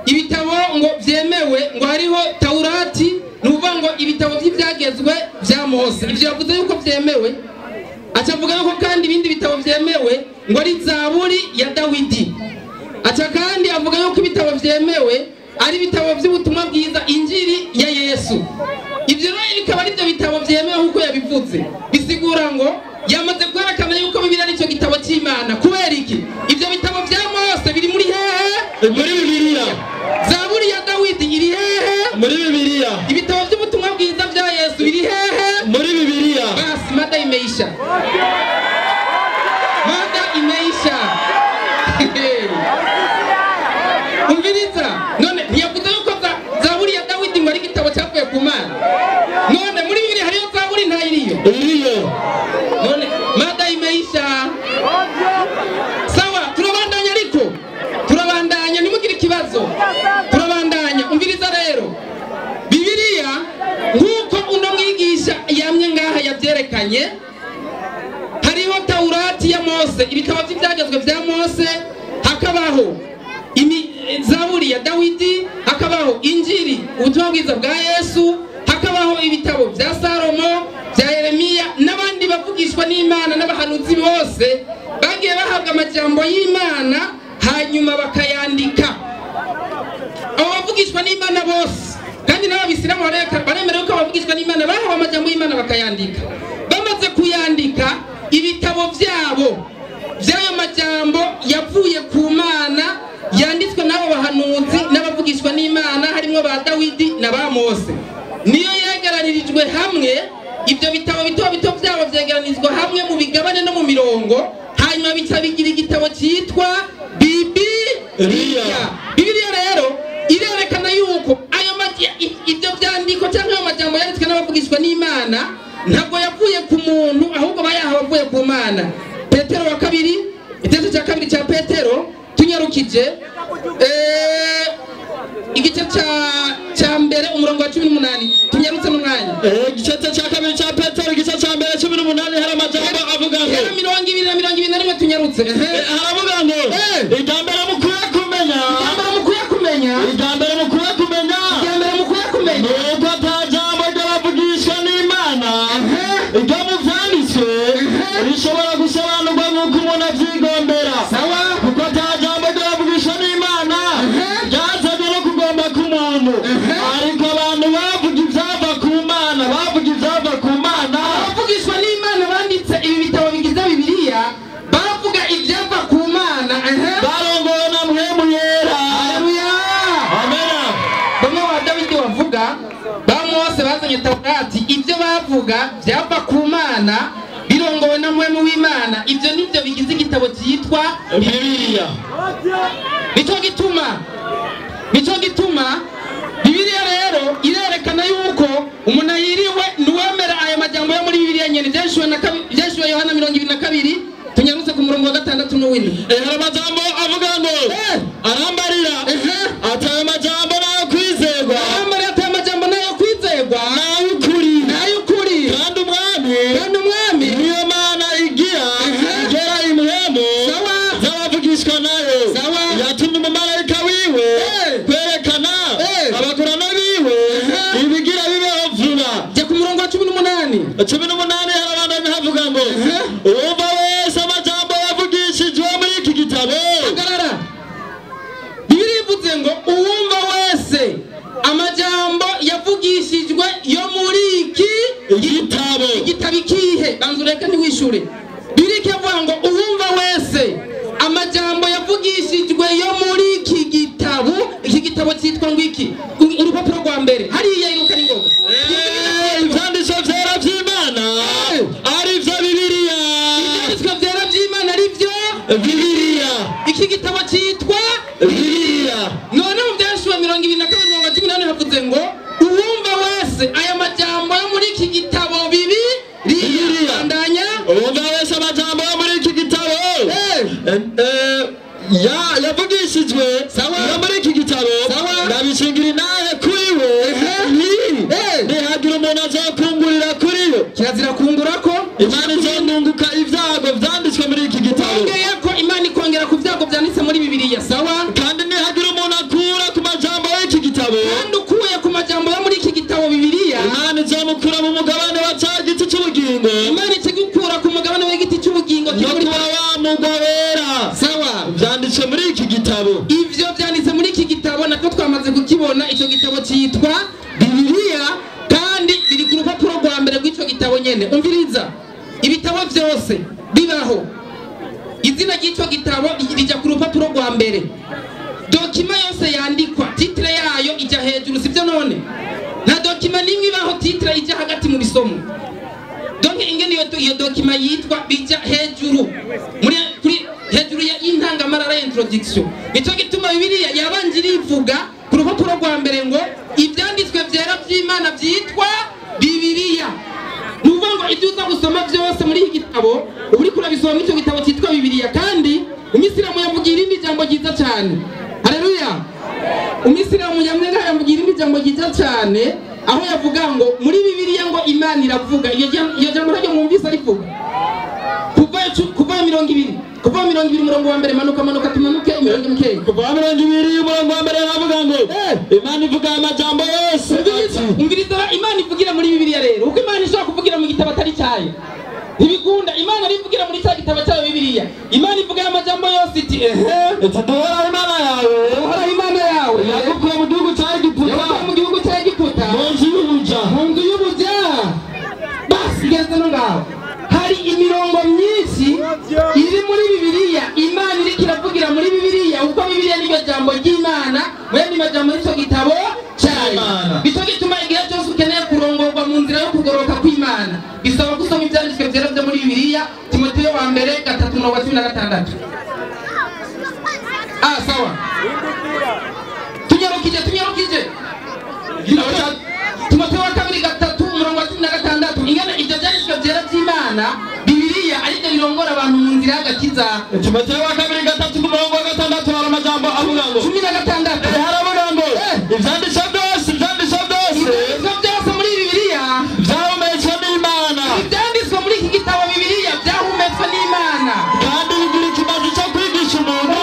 ibitabo ngo byemewe ngo hariho Taurati, nuvuga ngo ibitabo by'ibyagezwe bya Mose, ivyo yavuze yuko byemewe. Aca avuga yuko kandi ibindi bitabo byemewe ngo ari Zaburi ya Dawidi. Aca kandi avuga yuko ibitabo byemewe ari ibitabo by'ubutumwa bwiza, Injili ya Yesu. Ivyo rero bikaba ari byo bitabo byemewe nkuko yabivuze. Bisigura ngo yamaze kwerekana yuko Bibiliya ari cyo gitabo cy'Imana. Kubera iki? Ivyo bitabo bya Mose biri muri hehe? Muri Bibiliya. Zaburi ya Dawidi iri hehe? Muri Bibiliya. Ibitabo by'ubutumwa bwiza bya Yesu biri hehe? Muri Bibiliya. Basi mada imeisha. Mada imeisha. Umviriza, none ntiyavuze yuko Zaburi ya Dawidi ngo ari igitabo cyavuye ku Mana. None muri Bibiliya hariyo Zaburi ntayiriyo? Iriyo. None mada imeisha. Sawa, turabandanya ariko. Turabandanya, ntimugire ikibazo. Turabandanya, umviriza rero. Bibiliya nkuko uno mwigisha yamye ngaha yabyerekanye, hariho Taurati ya Mose, ibitabo by'ibyagezwe bya Mose, hakabaho Zaburi ya Dawidi, hakabaho Injili, ubutumwa bwiza bwa Yesu, hakabaho ibitabo bya Salomo, bya Yeremiya n'abandi bavugishwa n'Imana n'abahanuzi bose bagiye bahabwa amajambo y'Imana hanyuma bakayandika. Abo bavugishwa n'Imana bose, kandi n'ababisilamu baremerewe ko abavugishwa n'Imana bahawe amajambo y'Imana bakayandika. Bamaze kuyandika, ibitabo byabo by'ayo majambo yavuye ku Mana yanditswe n'abo bahanuzi n'abavugishwa n'Imana, harimo ba Dawidi na ba Mose, niyo yegeranirijwe hamwe. Ibyo bitabo bito bito byabo byegeranizwa hamwe mu bigabane no mu mirongo, hanyuma bica bigira igitabo cyitwa Bibiliya. Bibiliya rero irerekana yuko ayo ibyo byandiko cyangwa ayo majambo yanditswe n'abavugishwa n'Imana ntabwo yavuye ku muntu, ahubwo bayahawe avuye ku Mana. Petero wa kabiri, igitabo cya kabiri cya Petero, tunyarukije igice cya mbere umurongo wa 18, tunyarutse n'umwanya. Igice cya kabiri cya Petero, igice cya mbere 18, hari amajambo avuga ngo 20 na 21, tunyarutse. Haravuga ngo irya mbere mukwiye kumenya, irya mbere mukwiye kumenya, irya mbere mukwiye kumenya, irya mbere mukwiye kumenya nuko ata jambo ry'abavugishwa n'Imana iryo mu vyanditswe rishobora gusobanurwa nk'uko umuntu avyigombera. Sawa, kuko ata jambo ry'abavugishwa n'Imana ryazanywe no kugomba k'umuntu, ariko abantu bavuga ivyava ku Mana, bavuga ivyava ku Mana. Abavugishwa n'Imana banditse ibi bitabo bigize Bibiliya bavuga ivyava ku Mana, barongowe na Mpwemu Yera. Haleluya, amena. Bamwe ba Dawidi bavuga, ba Mose bazanye Taurati, ibyo bavuga byava ku Mana birongowe na Mpwemu w'Imana. Ibyo nibyo bigize igitabo cyitwa Bibiliya. Nicyo gituma Bibiliya rero irerekana yuko umuntu ayiriwe nuwemera aya majambo yo muri Bibiliya nyene. Ivyahishwe Yohana 22, tunyarutse ku murongo wa 6 n'uwindwi. Hari amajambo avuga ngo arambarira ati ayo majambo nayo kwizerwa, arambarira ati ayo majambo nayo kwizerwa, nay'ukuri, nay'ukuri, kandi umwami niyo Mana igira igera impwemu z'abavugishwa nayo, yatumye umumarayika wiwe kwerekana abakorana biwe ibigira bibeho vuba. Jya ku murongo wa 18. 18 harabandanya havuga ngo uwumva wese amajambo yavugishijwe muri iki gitabo. Hagarara. Bibiliya ivuze ngo uwumva wese amajambo yavugishijwe yo muri iki gitabo. Igitabo ikihe? Banza ureke ntiwishure. Bibiliya ivuga ngo uwumva wese amajambo yavugishijwe yo muri iki gitabo. Iki gitabo cyitwa ngo iki? Urupapuro rwa mbere hariya iruka n'ingoga. Ivyanditswe vyera vy'Imana. Bibiliya. Iki gitabo cyitwa Bibiliya. None mu Byashuwa 22:18 havuze ngo uwumva wese aya majambo yo muri iki gitabo Bibiliya. Bandanya. Uwumva wese amajambo yo muri iki gitabo yavugishijwe yo muri iki gitabo ndabishingira inahe kuri we, ntihagira umuntu azokungurira kuri yo. Kirazira kungura ko Imana izonunguka ibyago vyanditswe muri iki gitabo. Ongeye ko Imana ikongera ku byago byanditse muri Bibiliya. Sawa. Kandi ntihagira umuntu akura ku majambo y'iki gitabo. Kandi ukuye ku majambo yo muri iki gitabo Bibiliya, Imana izomukura mu mugabane wa ca giti c'ubugingo. Imana ikigukura ku mugabane w'igiti c'ubugingo no kuba wa mugwa wera. Sawa. Vyanditswe muri iki gitabo. Ivyo vyanditse muri iki gitabo natwo twamaze kukibona. Ico gitabo cyitwa Bibiliya kandi biri ku rupapuro rwa mbere rw'ico gitabo nyene. Umviriza, ibitabo vyose bibaho, izina ry'ico gitabo rijya ku rupapuro rwa mbere. Dokima yose yandikwa titre yayo ijya hejuru, sivyo? None nta dokima nimwe ibaho titre ijya hagati mu bisomo. Donc ingene iyo dokima yitwa bijya hejuru muri kuri hejuru ya intangamarara ya introduction. Nico gituma Bibiliya yabanje irivuga ku rupapuro rwa mbere ngo ibyanditswe byera by'Imana byitwa Bibiliya. Nuvuga ngo ibyo uza gusoma byose muri iki gitabo uri kurabisoma muri icyo gitabo cyitwa Bibiliya. Kandi umisilamu yavugira irindi jambo ryiza cyane. Haleluya. Umisilamu yavugira irindi jambo ryiza cyane aho yavuga ngo muri Bibiliya ngo Imana iravuga. Iyo jambo naryo mwumvise arivuga kuva 20, kuva 20 umurongo wa mbere, manuka manuka tumanuke imirongo mikeya. Kuva 20 umurongo wa mbere aravuga ngo Imana ivuga amajambo yose. Umviriza, Imana ivugira muri Bibiliya rero. Uko Imana ishobora kuvugira mu gitabo atari cyayo ntibikunda. Imana arivugira muri cya gitabo cyayo Bibiliya. Imana ivuga amajambo yose iti ehe, iti duhoraho Imana yawe, uhoraho Imana yawe yagukuye mu gihugu cya Egiputa, yagukuye mu gihugu cya Egiputa, mu nzu y'ubuja, mu nzu y'ubuja. Basi geze no ngaho. Hari imirongo myinshi iri muri Bibiliya Imana iriko iravugira muri Bibiliya, kuko Bibiliya niryo jambo ry'Imana, mwene majambo y'icyo gitabo cyayo. Nico gituma igihe cyose ukeneye kurongorwa mu nzira yo kugororoka kw'Imana bisaba gusoma ibyanditswe byera byo muri Bibiliya. Timoteyo wa mbere 3:16. Ah, sawa. Tunyarukije. Timoteyo wa kabiri 3:16. Ingene ibyo byanditswe byera by'Imana Bibiliya aribyo birongora abantu mu nzira y'agakiza. Timoteyo wa kabiri 3:6 hari amajambo avuga ngo 16 haravuga ngo ivyanditswe byose, ivyanditswe byose, ivyanditswe byose muri Bibiliya vyahumetswe n'Imana. Ivyanditswe muri iki gitabo Bibiliya vyahumetswe n'Imana kandi bigira ikimazi cyo kwigisha umuntu.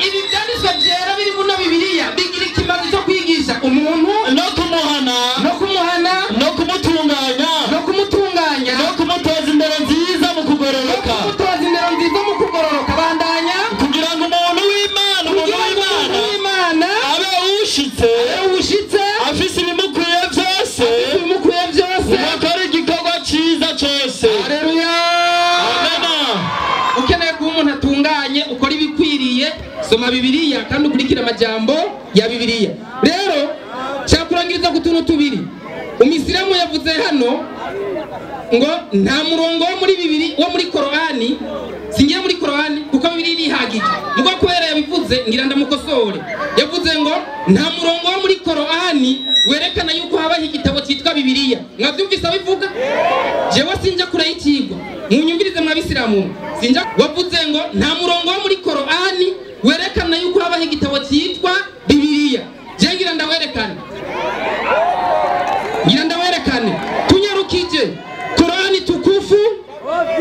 Ibi vyanditswe byera biri muno Bibiliya bigira ikimazi cyo kwigisha umuntu no kumuhana, no kumuhana, no kumutunganya, no kumutunganya, no kumutoza indero nziza mu kugororoka, no kumutoza indero nziza mu kugororoka. Bandanya. Kugira ngo umuntu w'Imana, umuntu w'Imana abe ushitse, afise ibimukwiye byose, akora igikorwa cyiza cyose. Haleluya. Amen. Ukeneye kuba umuntu atunganye ukora ibikwiriye, soma Bibiliya kandi ukurikire amajambo ya Bibiliya. Rero cyakurangiriza ku tuntu tubiri. Umisilamu yavuze hano ngo nta murongo wo muri Bibiri wo muri Korani, singiye muri Korani kuko Bibiri irihagije. Mugo kubera yabivuze ngira ndamukosore. Yavuze ngo nta murongo wo muri Korani werekana yuko habaho igitabo cyitwa Bibiliya. Mwavyumvise abivuga? Jewe sinja kure y'ikigwa. Munyumvirize mwabisilamu. Sinja wavuze ngo nta murongo wo muri Korani werekana yuko habaho igitabo cyitwa Bibiliya. Je ngira ndawerekana. Ngira ndawerekane. Tunyarukije Korani tukufu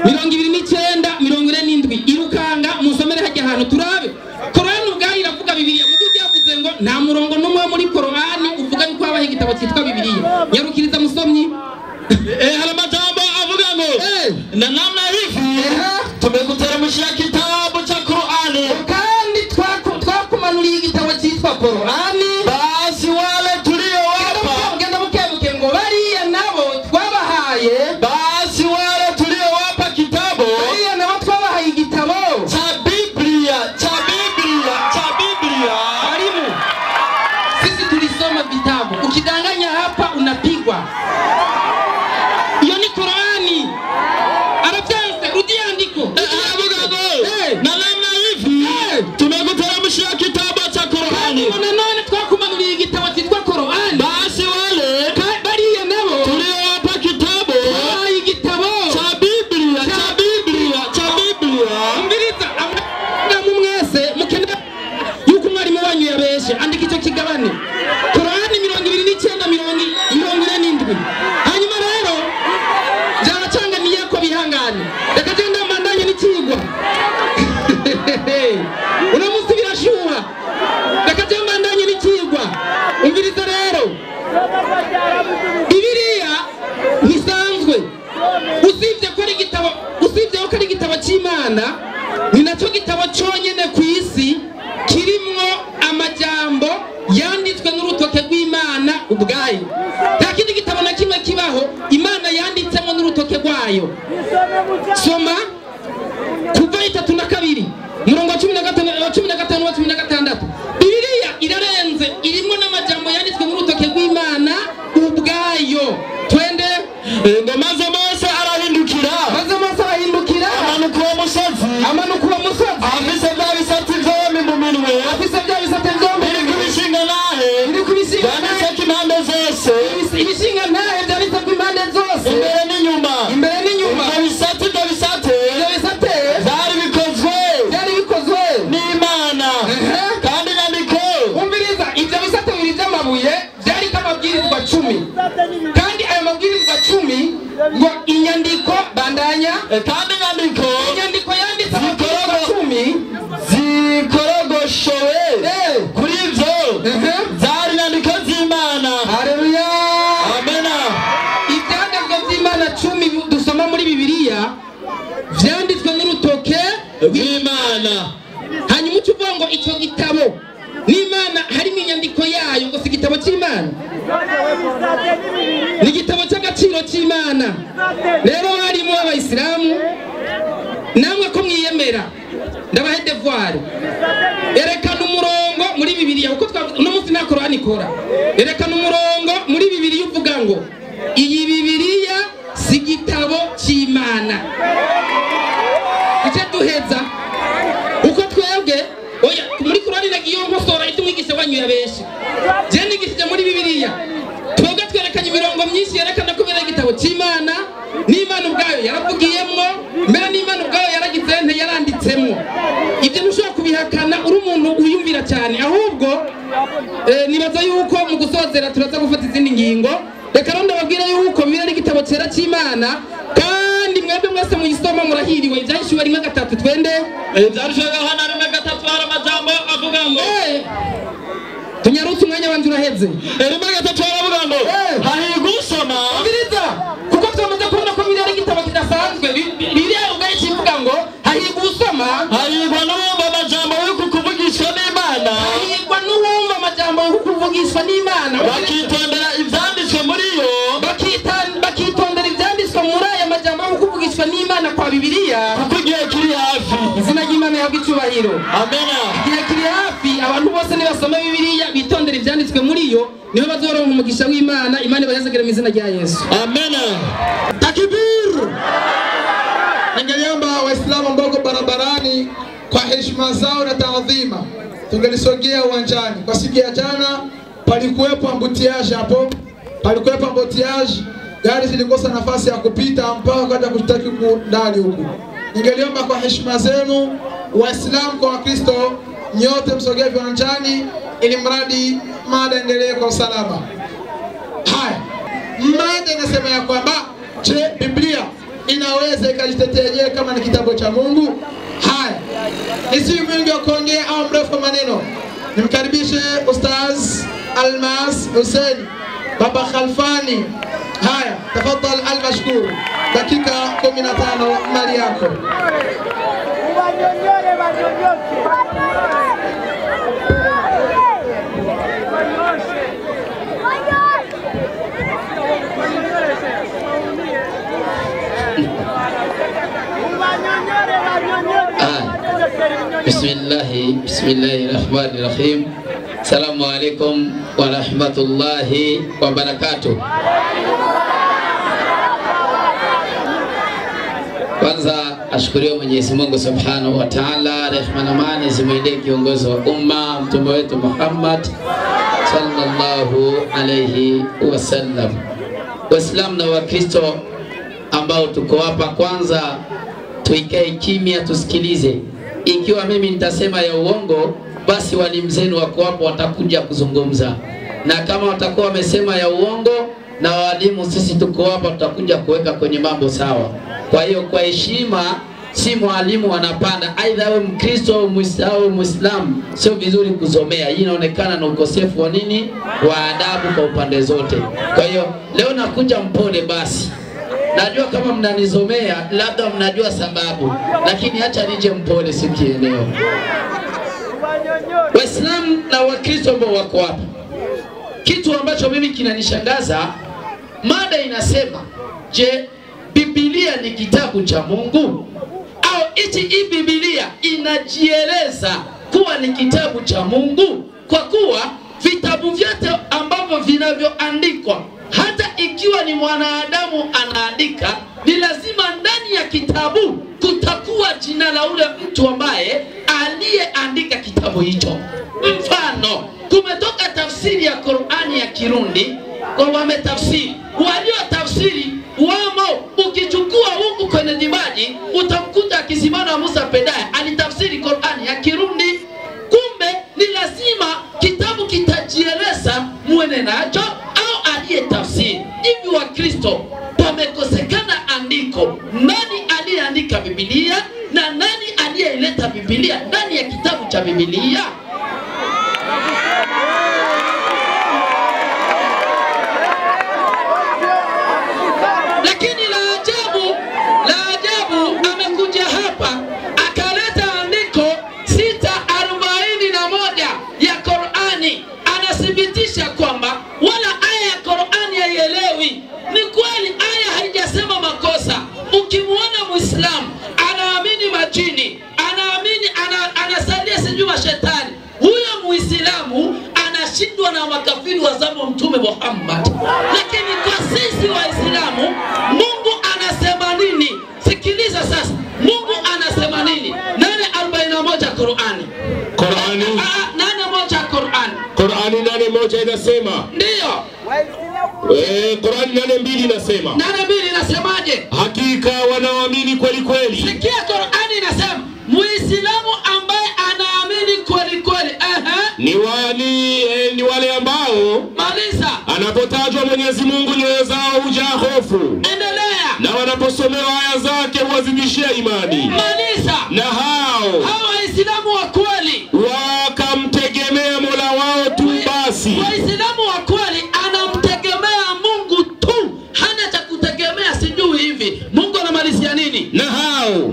29 47 irukanga musomere hajya ahantu turabe. Korani ubwayo iravuga Bibiliya. Mugo byavuze ngo nta murongo n'umwe muri Korani uvuga yuko habaho igitabo cyitwa Bibiliya. Nyarukiriza musomyi. Hari amajambo avuga ngo na namna hivi tumekuteremshia kitabu cha Qur'ani, kandi twakumanuriye igitabo cyitwa Korani. Basi wale tuliowapa, genda bukebuke ngo bariya nabo twabahaye, basi wale tuliowapa kitabu, bariya nabo twabahaye igitabo cha Biblia, cha Biblia, cha Biblia. Mwalimu, sisi tulisoma vitabu. Ukidanganya hapa unapigwa. Iyo ni Korani. Arabya Usibye ko ari igitabo, usibye ko ari igitabo cy'Imana, ni nacyo gitabo cyonyine ku isi kirimwo amajambo yanditswe n'urutoke rw'Imana ubwayo. Nta kindi gitabo na kimwe kibaho Imana yanditsemo n'urutoke rwayo. Soma kuva 32 murongo 15 15 16. Bibiliya irarenze, irimo n'amajambo yanditswe n'urutoke rw'Imana ubwayo. Twende. Ngo maze Mose arahindukira, maze Mose arahindukira, amanuka uwo musozi, amanuka uwo musozi, afise bya bisate byombi mu minwe, afise bya bisate byombi, biri ku bishinga ntahe, biri ku bishinga byanditseko impande zose, ibishinga ntahe byanditseko impande zose, imbere n'inyuma, imbere n'inyuma. Ibyo bisate, ibyo bisate, ibyo bisate byari bikozwe, byari bikozwe n'Imana. Kandi inyandiko, umviriza, ibyo bisate bibiri by'amabuye byariko amabwirizwa 10, kandi ayo mabwirizwa 10 ngo inyandiko bandanya, kandi inyandiko, inyandiko yanditse amabwirizwa 10 zikorogoshewe kuri ibyo zari inyandiko z'Imana. Haleluya, amena. Ibyanditswe by'Imana 10 dusoma muri Bibiliya vyanditswe n'urutoke rw'Imana. Hanyuma uca uvuga ngo icyo gitabo n'Imana harimo inyandiko yayo, ngo si igitabo cy'Imana, ni igitabo cy'agaciro cy'Imana. Rero harimo abayisilamu namwe ko mwiyemera, ndabahe devoir. Erekana umurongo muri Bibiliya, kuko uno munsi nta Korani ikora. Erekana umurongo muri Bibiliya uvuga ngo iyi Bibiliya si igitabo cy'Imana. Icyo duheza uko twebwe, oya, muri Korani nagiye nkosora ibyo umwigisha wanyu yabeshe. Je nigishije muri Bibiliya, twebwe twerekanye imirongo myinshi yerekana ko bera igitabo cy'Imana, n'Imana ubwayo yaravugiyemwo, mbere n'Imana ubwayo yaragize nte yaranditsemwo. Ibyo ntushobora kubihakana uri umuntu wiyumvira cyane. Ahubwo nibaza yuko mu gusozera turaza gufata izindi ngingo. Reka rero ndababwira yuko Bibiliya ari igitabo cyera cy'Imana, kandi mwebwe mwese muyisoma murahiriwe. Ibyahishuwe 1:3 twende. Ibyahishuwe Yohana 1:3 hari amajambo avuga ngo, tunyarutse umwanya wanje uraheze. 1:3 aravuga ngo hahirwa usoma. Umviriza, kuko twamaze kubona ko Bibiliya ari igitabo kidasanzwe. Bibiliya ubwayo ikivuga ngo hahirwa usoma, hahirwa n'uwumva amajambo y'uku kuvugishwa n'Imana, hahirwa n'uwumva amajambo y'uku kuvugishwa n'Imana, bakitondera ibyanditswe muri yo, bakitondera ibyanditswe muri aya majambo yo kuvugishwa n'Imana kwa Bibiliya, kuko igihe kiri hafi. Izina ry'Imana yahabwa icyubahiro. Amena. Igihe kiri hafi, abantu bose nibasoma Bibiliya bitondera ibyanditswe muri yo, niho bazoronka umugisha w'Imana. Imana ibahezagire mu izina rya Yesu. Amena. Takbir! Ningeliomba Waislamu ambao barabarani kwa heshima zao na taadhima tungelisogea uwanjani. Kwa siku ya jana palikuwepo ambutiage hapo, palikuwepo ambutiage, gari zilikosa nafasi ya kupita mpaka kaja kushtaki huku ndani huku. Ningeliomba kwa heshima zenu Waislamu kwa Wakristo nyote msogee viwanjani ili mradi mada endelee kwa usalama. Haya, mada inasema ya kwamba je, Biblia inaweza ikajitetea yenyewe kama ni kitabu cha Mungu? Haya, nisiwe mwingi wa kuongea au mrefu wa maneno, nimkaribishe Ustaz Almas Hussein Baba Khalfani. Haya, tafadhal Almashkur, dakika 15 mali yako. Bismillahirrahmanirrahim. Assalamu alaikum warahmatullahi wabarakatuh. Kwanza ashukuriwe Mwenyezi Mungu Subhanahu wa Ta'ala, rehema na amani zimwendee kiongozi wa umma mtume wetu Muhammad sallallahu alayhi wasallam. Waislamu na Wakristo ambao tuko hapa, kwanza tuikae kimya tusikilize. Ikiwa mimi nitasema ya uongo, basi walimu zenu wako hapo watakuja kuzungumza. Na kama watakuwa wamesema ya uongo, na walimu sisi tuko hapa tutakuja kuweka kwenye mambo sawa. Kwa hiyo kwa heshima, si mwalimu anapanda, aidha awe Mkristo au Muislamu, sio vizuri kuzomea. Hii inaonekana na ukosefu wa nini? Wa adabu kwa upande zote. Kwa hiyo leo nakuja mpole basi. Najua kama mnanizomea, labda mnajua sababu, lakini acha nije mpole siku ya leo. Waislamu na Wakristo ambao wako hapa, kitu ambacho mimi kinanishangaza, mada inasema, je, Biblia ni kitabu cha Mungu? Au hichi Biblia inajieleza kuwa ni kitabu cha Mungu? Kwa kuwa vitabu vyote ambavyo vinavyoandikwa, hata ikiwa ni mwanadamu anaandika, ni lazima ndani ya kitabu kutakuwa jina la ule mtu ambaye aliyeandika kitabu hicho. Mfano, kumetoka tafsiri ya Qur'ani ya Kirundi, kwa wametafsiri, waliotafsiri wamo. Ukichukua huku kwenye dibaji utamkuta akisimama Musa Pedaya alitafsiri Qur'ani ya Kirundi. Kumbe ni lazima kitabu kitajieleza mwene nacho au aliyetafsiri. Hivi wa Kristo pamekosekana andiko, nani aliyeandika Biblia na nani aliyeleta Biblia ndani ya kitabu cha Biblia? Lakini la ajabu amekuja hapa akaleta andiko 6:41 ya Qur'ani, anathibitisha kwamba wala aya ya Qur'ani haielewi. Ni kweli aya haijasema makosa. Ukimuona Muislamu anaamini majini, anaamini anasalia sijui mashetani, huyo Muislamu anashindwa na makafiri wa zama Mtume Muhammad. Lakini kwa sisi Waislamu, Mungu anasema nini? Sikiliza sasa, Mungu anasema nini? 8:41 Qur'ani. Qur'ani 8:1 Qur'ani. Qur'ani 8:1 inasema. Ndio. Qur'ani 8:2 inasema. 8:2 inasemaje? Hakika wanaoamini kweli kweli. Sikia, Qur'ani inasema Muislamu ambaye anaamini kweli kweli, ni wale ambao maliza, anapotajwa Mwenyezi Mungu nyoyo zao hujaa hofu. Endelea. Na wanaposomewa aya zake huwazidishia imani. Maliza. Na hao Waislamu wa kweli wakamtegemea Mola wao tu basi. Waislamu wa kweli anamtegemea Mungu tu, hana cha kutegemea sijui hivi. Mungu anamalizia nini? Na hao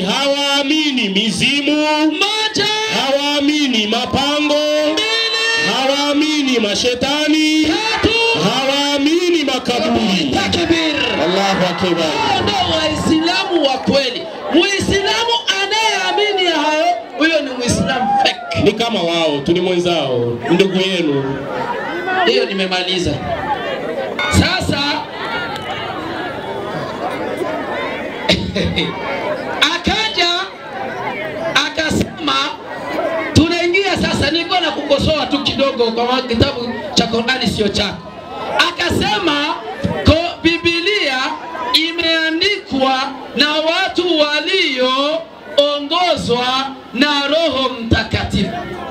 hawaamini mizimu moja, hawaamini mapango mbili, hawaamini mashetani tatu, hawaamini makaburi. Takbir! Allahu akbar. Ndio Waislamu wa kweli. Muislamu anayeamini hayo, huyo ni Muislamu fake. Ni kama wao tu, ni mwenzao, ndugu yenu. Hiyo nimemaliza. Sasa akaja akasema, tunaingia sasa, nilikuwa na kukosoa tu kidogo kwa kitabu cha Qur'ani sio chako. Akasema Biblia imeandikwa na watu walioongozwa na Roho Mtakatifu.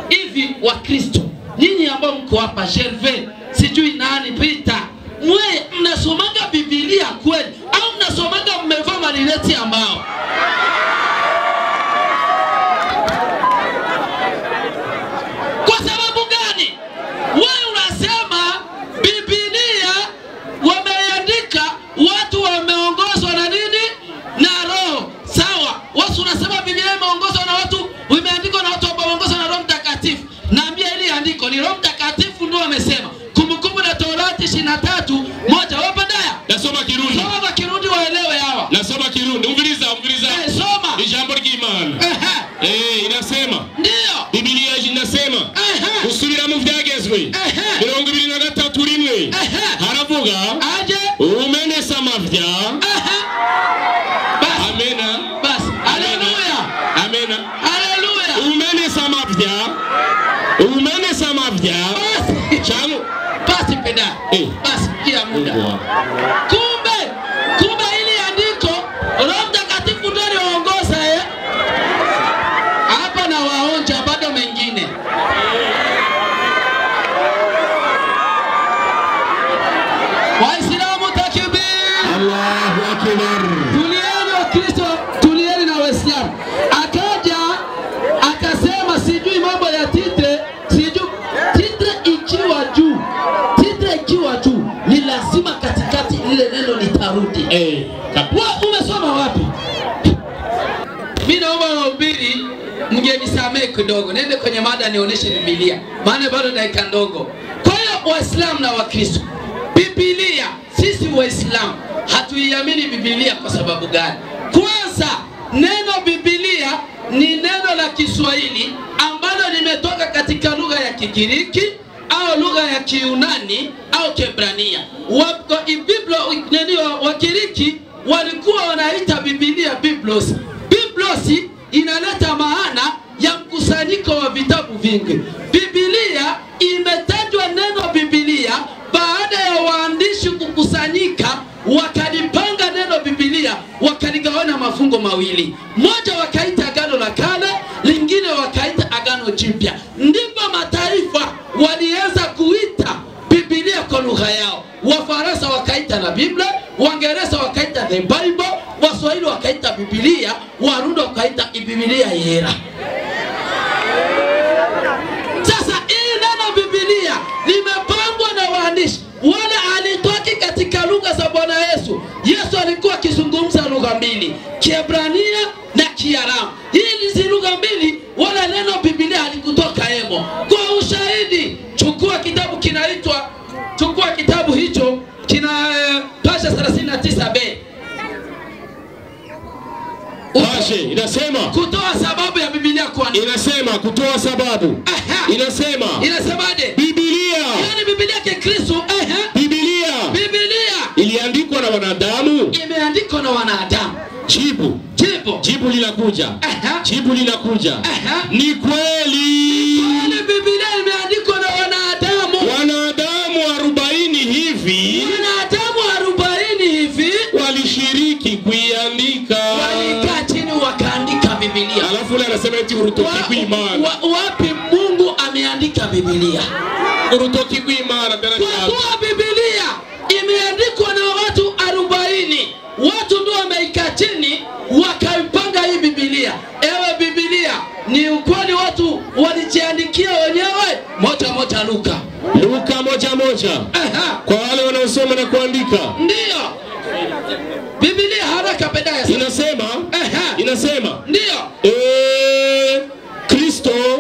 Hivi wa Kristo, nyinyi ambao mko hapa, Gervais, sijui nani, Peter, mwe mnasomaga Biblia kweli au mnasomaga mmevaa malileti ambao? Kwa sababu gani? Wewe unasema Biblia wameandika watu wameongozwa na nini? Na Roho. Sawa. Watu unasema Biblia imeongozwa na watu, imeandikwa na watu ambao wameongozwa na Roho Mtakatifu. Naambia ile andiko ni Roho Mtakatifu ndio amesema. Kumbukumbu la Torati 23:1. Wewe Pedaya. Nasoma Kirundi. Soma kwa Kirundi waelewe hawa. Nasoma Kirundi. Umviliza. Soma. Ijambo ry'Imana. Inasema. Ndio. Biblia inasema. Gusubira mu vyagezwe. 23:1. Haravuga. Aje. Umenesa mavya. Bas. Amena. Bas. Haleluya. Amena. Haleluya. Umenesa mavya. Umenesa mavya. Bas. Changu. Basi Pedaya. Basi kia muda. Kumbe ili andiko Roho Mtakatifu ndiye aliongoza Hapa na waonja bado mengine. Waislamu takbir! Allahu akbar. Tulieni wa Kristo, tulieni na Waislamu. Akaja akasema sijui mambo ya titre, sijui titre ikiwa juu. Titre ikiwa juu ni lazima katikati lile neno litarudi. Wewe umesoma wapi? Mimi naomba wahubiri mngenisamee kidogo, nende kwenye mada nionyeshe Biblia, maana bado dakika ndogo. Kwa hiyo Waislamu na Wakristo, Biblia, sisi Waislamu hatuiamini Biblia kwa sababu gani? Kwanza, neno Biblia ni neno la Kiswahili ambalo limetoka katika lugha ya Kigiriki au lugha ya Kiyunani au Kiebrania. Wakiriki walikuwa wanaita Biblia Biblos. Biblos inaleta maana ya mkusanyiko wa vitabu vingi. Biblia imetajwa neno Biblia baada ya waandishi kukusanyika, wakalipanga neno Biblia, wakaligawana mafungo mawili. Moja wakaita Agano la Kale, lingine wakaita Agano Jipya. Ndipo mataifa walianza kuita Biblia kwa lugha yao. Wafaransa wakaita la Biblia, Waingereza wakaita the Bible, Waswahili wakaita Biblia, Warundi wakaita Biblia Yera. Sasa hii neno Biblia limepangwa na waandishi, wala alitoki katika lugha za Bwana Yesu. Yesu alikuwa akizungumza lugha mbili, Kiebrania na Kiaramu. Hizi lugha mbili, wala neno Biblia halikutoka hemo. Kwa ushahidi, chukua kitabu kinaitwa, chukua kitabu hicho kina pasha 39b. Pashe inasema kutoa sababu ya Biblia kwa nini? Inasema kutoa sababu. Aha. Inasema. Inasemaje? Biblia. Yaani Biblia ya Kristo, Biblia. Biblia iliandikwa na wanadamu. Imeandikwa na wanadamu. Jibu. Jibu. Jibu linakuja. Jibu linakuja. Ni kweli. Kweli Biblia imeandikwa na wanadamu. Wanadamu 40 hivi. Wanadamu 40 hivi walishiriki kuiandika. Walikaa chini wakaandika Biblia. Alafu yule anasema eti urutoki kuimana. Wapi Mungu ameandika Biblia? Urutoki kuimana tena. Kwa kuwa Biblia imeandikwa na watu 40. Watu ndio wameikaa chini wakaipanga hii Biblia. Ewe Biblia, ni ukweli watu walijiandikia wenyewe? Moja moja Luka. Luka 1:1. Kwa wale wanaosoma na kuandika. Ndio. Biblia haraka baadaye. Inasema. Inasema. Ndio.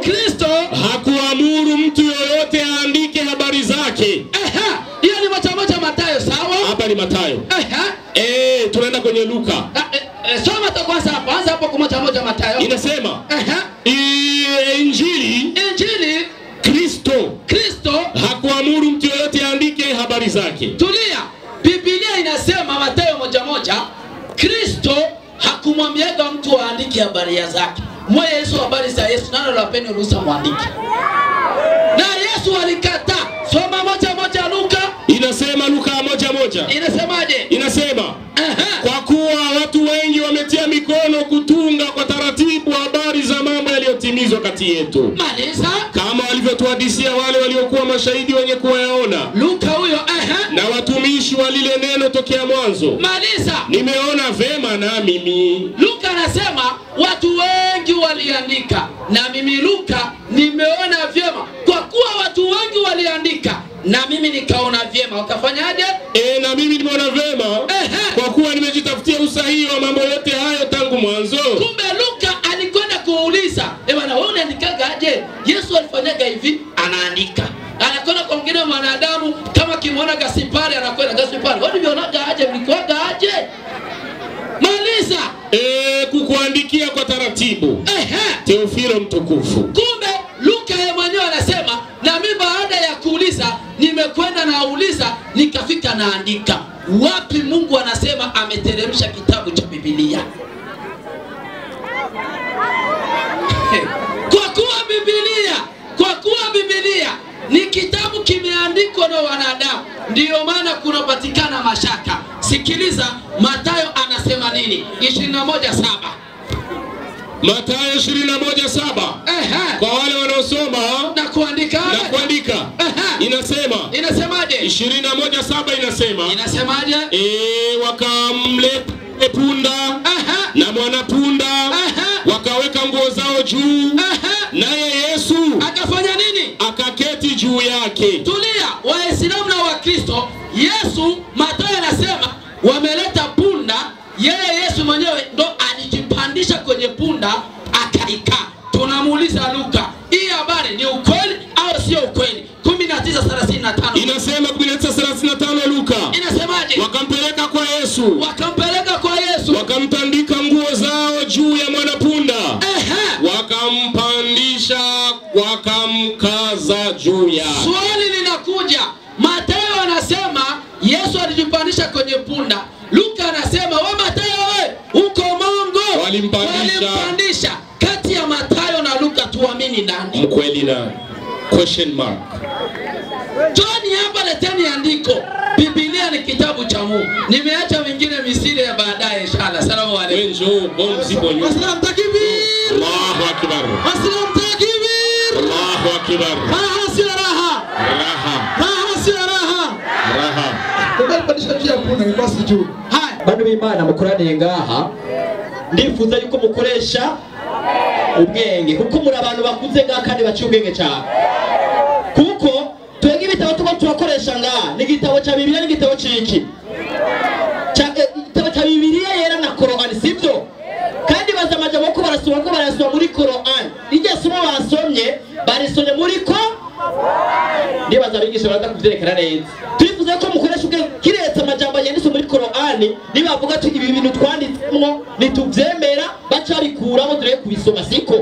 Kristo hakuamuru mtu yoyote aandike habari zake. Hiyo ni moja moja Mathayo, sawa? Hapa ni Mathayo. Tunaenda kwenye Luka. Soma tu kwanza hapo. Anza hapo kwa moja moja Mathayo. Inasema. Injili Kristo hakuamuru mtu yoyote aandike habari zake. Tulia. Biblia inasema Mathayo 1:1, Kristo hakumwambiaga mtu aandike habari zake. Mwe Yesu habari za Yesu nani alipeni ruhusa muandike? Na Yesu alikataa. Soma 1:1 Luka. Inasema Luka 1:1. Inasemaje? Inasema kwa kuwa watu wengi wametia mikono kutunga kwa taratibu habari za mambo yaliyotimizwa kati yetu. Maliza. Kama walivyotuhadisia wale waliokuwa mashahidi wenye kuyaona. Luka huyo, Na watumishi wa lile neno tokea mwanzo. Maliza. Nimeona vema na mimi. Luka anasema watu wengi waliandika, na mimi Luka nimeona vyema. Kwa kuwa watu wengi waliandika, na mimi nikaona vyema. Wakafanyaje? Na mimi nimeona vyema kwa kuwa nimejitafutia usahihi wa mambo yote hayo tangu mwanzo. Kumbe Luka alikwenda kuuliza, bwana wewe unaandikaga aje? Yesu alifanyaga hivi, anaandika. Anakwenda kwa mwingine mwanadamu, kama kimuona Gasipari anakwenda Gasipari, wewe ulionaga aje? Mlikuaga aje? Maliza. Kukuandikia kwa taratibu. Teofilo mtukufu. Kumbe Luka yeye mwenyewe anasema, na mimi baada ya kuuliza nimekwenda nauliza nikafika naandika. Wapi Mungu anasema ameteremsha kitabu cha Biblia? Kwa kuwa Biblia ni kitabu kimeandikwa na wanadamu, ndiyo maana kunapatikana mashaka. Sikiliza Mathayo anasema nini? 21:7. Mathayo 21:7. Kwa wale wanaosoma na kuandika, Inasema. Inasemaje? 21:7 inasema. Inasemaje? Wakamleta punda na mwana punda, wakaweka nguo zao juu, naye Yesu akafanya nini? Akaketi juu yake. Tulia, Waislamu na Wakristo, Yesu Mathayo anasema punda akaikaa. Tunamuuliza Luka, hii habari ni ukweli au sio ukweli? 19:35 inasema, 19:35 Luka inasemaje? Wakampeleka kwa Yesu, wakampeleka kwa Yesu, wakamtandika nguo zao juu ya mwanapunda, wakampandisha, wakamkaza juu ya. Swali linakuja, Mathayo anasema Yesu alijipandisha kwenye punda, Luka anasema we Mathayo we uko mongo, walimpandisha. Kati ya Mathayo na Luka tuamini nani? Mkweli na question mark. John hapa leteni andiko. Biblia ni kitabu cha Mungu. Nimeacha mingine misile ya baadaye inshallah. Salamu alaykum. Njoo bomzi bonyo. Wasalamu takbir. Allahu akbar. Wasalamu takbir. Allahu akbar. Raha sio raha. Raha. Raha sio raha. Raha. Kubadilisha njia punda ni basi juu. Haya. Bantu b'Imana mukoraniye ngaha. Ndifuza yuko mukoresha ubwenge kuko muri abantu bakuze ngaha kandi baciye ubwenge cyane. Kuko twebwe ibitabo tuba turakoresha ngaha ni igitabo cya Bibiliya n'igitabo ciki igitabo cya Bibiliya yera na Korani, sibyo? Kandi baza amajambo ko barasoma ko barasoma muri Korani, iryo somo basomye barisomye muri ko nibaza abigisha baraza kuvyerekana neza. Turifuza ko mukoresha ubwenge kiretse amajambo yanditse muri Korani, nibavuga ati ibi bintu twanditsemwo nituvyemera baca bikuramo tureke kubisoma, siko?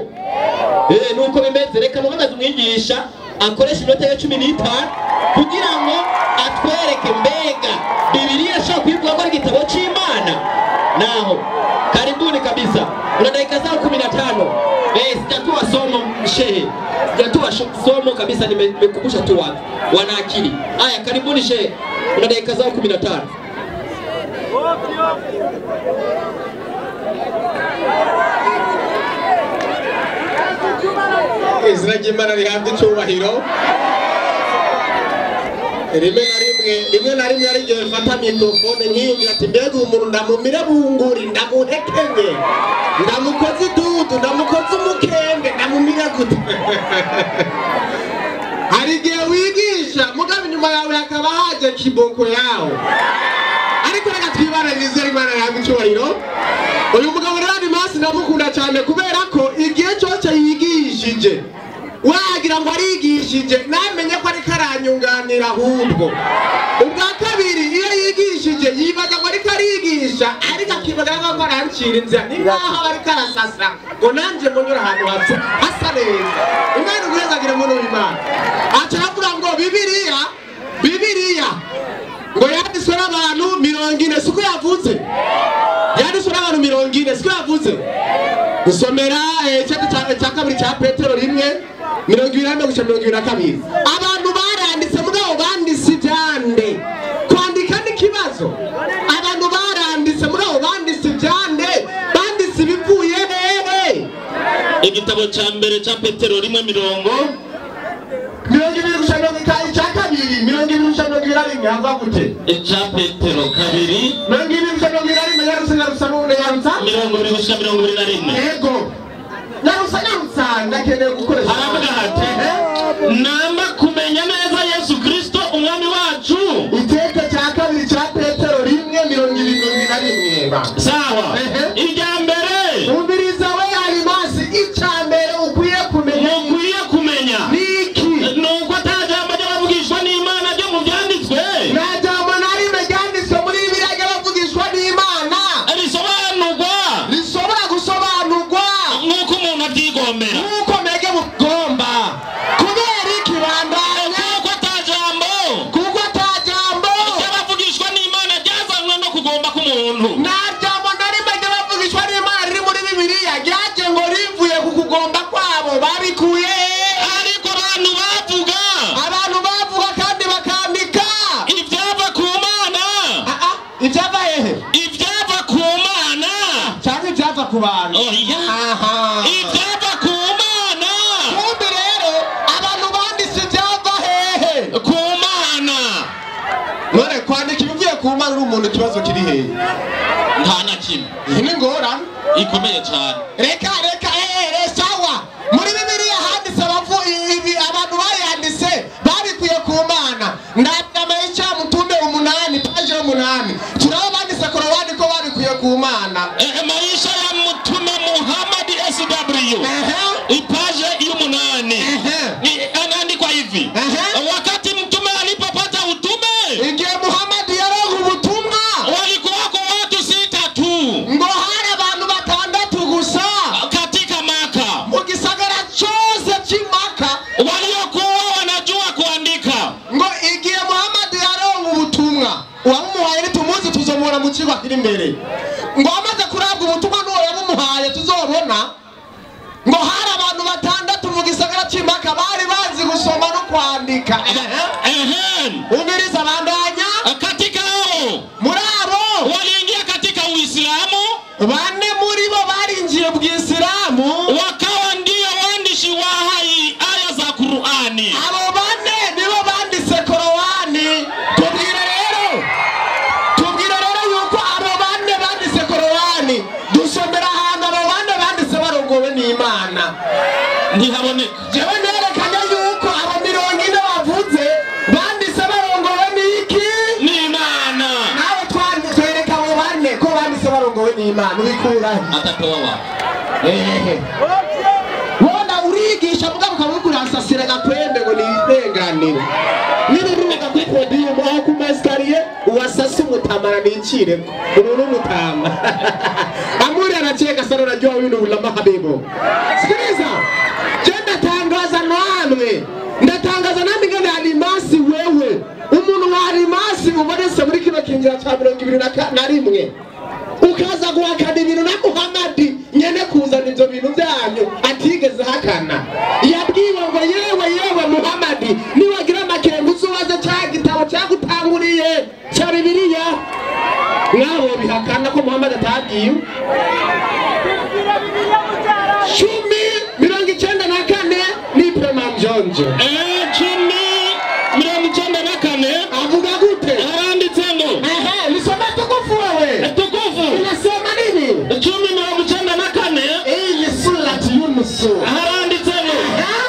Nuko bimeze. Reka muhagaze umwigisha akoresha iminota ya 15 kugira ngo atwereke mbega Bibiliya ishobora kuyivuga ko ari igitabo c'Imana. Naho karibuni kabisa, una dakika zao 15. Sijatoa somo shehe, sijatoa somo kabisa, nimekumbusha tu watu wana akili. Haya, karibuni shehe, una dakika zao 15. Izina ry'Imana rihabwe icyubahiro. Rimwe na rimwe ari igihe mfata mikrofone nkiyumvira ati mbega umuntu ndamumira bunguri, ndamuhekenye, ndamukoze idudu, ndamukoze umukenge, ndamumira gute? Hari igihe wigisha mugabo inyuma yawe hakaba haje kiboko yawe. Ariko reka twibananize Imana rihabwe icyubahiro. Uyu mugabo rero Animasi ndamukunda cyane kubera ko igihe cyose yigishije wagira ngo arigishije namenye ko ariko aranyunganira ahubwo. Ubwa kabiri iyo yigishije yibaza ngo ariko arigisha ariko akibaza ko arancira inzira, ni nkaho ariko arasasa ngo nanjye munyura ahantu hasa neza. Imana uburenganzira muri uyu Imana aca aravuga ngo Bibiliya ngo yanditswe n'abantu 40, siko yavuze? Yanditswe n'abantu 40, siko yavuze? Gusomera icya kabiri cya Petero 1:21-22. Abantu baranditse mugabo banditse ibyande. Kwandika ni kibazo. Abantu baranditse mugabo banditse ibyande, banditse ibivuye hehe? Igitabo cya mbere cya Petero 1:20 20-21 hava gute? Icya Petero 2 20-21 nyarusa 20-21. Yego. Nyarusa ndakeneye gukoresha. Aravuga ati namba kumenya neza Yesu Kristo umwami wacu. Iteka cya kabiri cya Petero 1:21. Sawa. Irya mbere umviriza we Alimasi, icya mbere ukwiye kumenya, ukwiye kumenya niki? Nuko ata jambo ry'abavugishwa n'Imana ryo mu byanditswe, nta jambo na rimwe ryanditswe muri Bibiliya ry'abavugishwa n'Imana risobanurwa, rishobora gusobanurwa nk'uko umuntu abyigombera, nk'uko mwebwe mugomba. Kubera iki bandanya? Kuko ata jambo, kuko ata jambo ry'abavugishwa n'Imana ryazanywe no kugomba k'umuntu. Nta jambo na rimwe ry'abavugishwa n'Imana riri muri Bibiliya ryaje ngo rivuye ku kugomba kwabo, babikuye. Ariko abantu bavuga, abantu bavuga kandi bakandika ibyava ku Mana. Ibyava hehe? Ibyava ku Mana cyangwa ibyava ku bantu? Oya, ibyava ku Mana. Kumbe rero abantu banditse ibyava hehe? Ku Mana. None kwandika ibivuye ku Mana uri umuntu ikibazo kiri hehe? Nta na kimwe. Iyi ni ingorane ikomeye cyane. Reka sawa. Muri Bibiliya handitse abantu bayanditse babikuye ku Mana. Ndabama icya mutume 8 paje 8. Turaba banditse Korowani ko babikuye ku Mana. Maisha ya Mtume Muhammad Matayo ipaje y'umunani anaandikwa hivi: wakati mtume alipopata utume, igihe Muhammad yaronka ubutumwa, walikuwako watu sita tu, ngo hari abantu batandatu gusa katika Maka, mu gisagara cyose cy'Imaka, waliokuwa wanajua kuandika. Ngo igihe Muhammad yaronka ubutumwa, uwamuhaye ntitumuzi, tuzomubona mu kigo kiri imbere. Ngo amaze kurabwa ubutumwa n'uwo yabumuhaye tuzobona, ngo hari abantu batandatu mu gisagara cy'Imaka bari bazi gusoma no kwandika. Umviriza, bandanya. Katika hao, muri abo, waliingia katika Uislamu, bane muri bo barinjiye mu Isilamu, wakawa ndio waandishi wa hai aya za Qur'ani. Abo bane nibo banditse Korowani. Tubwire rero yuko abo bane banditse Korowani, dusomera ahantu abo bane banditse barongowe n'Imana. Ntihaboneka. Jewe nerekanye yuko abo 40 bavuze banditse barongowe n'iki? N'Imana. Nawe twereka abo bane ko banditse barongowe n'Imana, ubikurahe? Atatoa wa Ehe. Wona urigisha mugabo ukaba uriko urasasira gakwembe ngo nirenganire. Niruruka kuri podium aho ku ma escalier uwasase umutamara nicireko. Uru n'umutama. Amuri anacheka sana, unajua huyu ni ulama habibu. Sikiliza. Je, ndatangaza namwe. Ndatangaza nami ngene alimasi wewe. Umuntu wa alimasi ubonetse muri kino kinjira ca 21 ukaza guhakana ibintu na Muhammad nyene kuzana ivyo bintu byanyu atigeze hakana, yabwiwe ngo yewe yewe Muhammad, niwagira amakenga uzubaze cya gitabo cyagutanguriye cya Bibiliya. Mwabo bihakana ko Muhammad atabwiwe. 10:94 ni Premanjonjo. 10:94 avuga gute? Aranditse ngo, Ehe, nisome tukufu wewe. Tukufu. Inasema nini? 10:94. Hii ni Surati Yunus. Haranditse ngo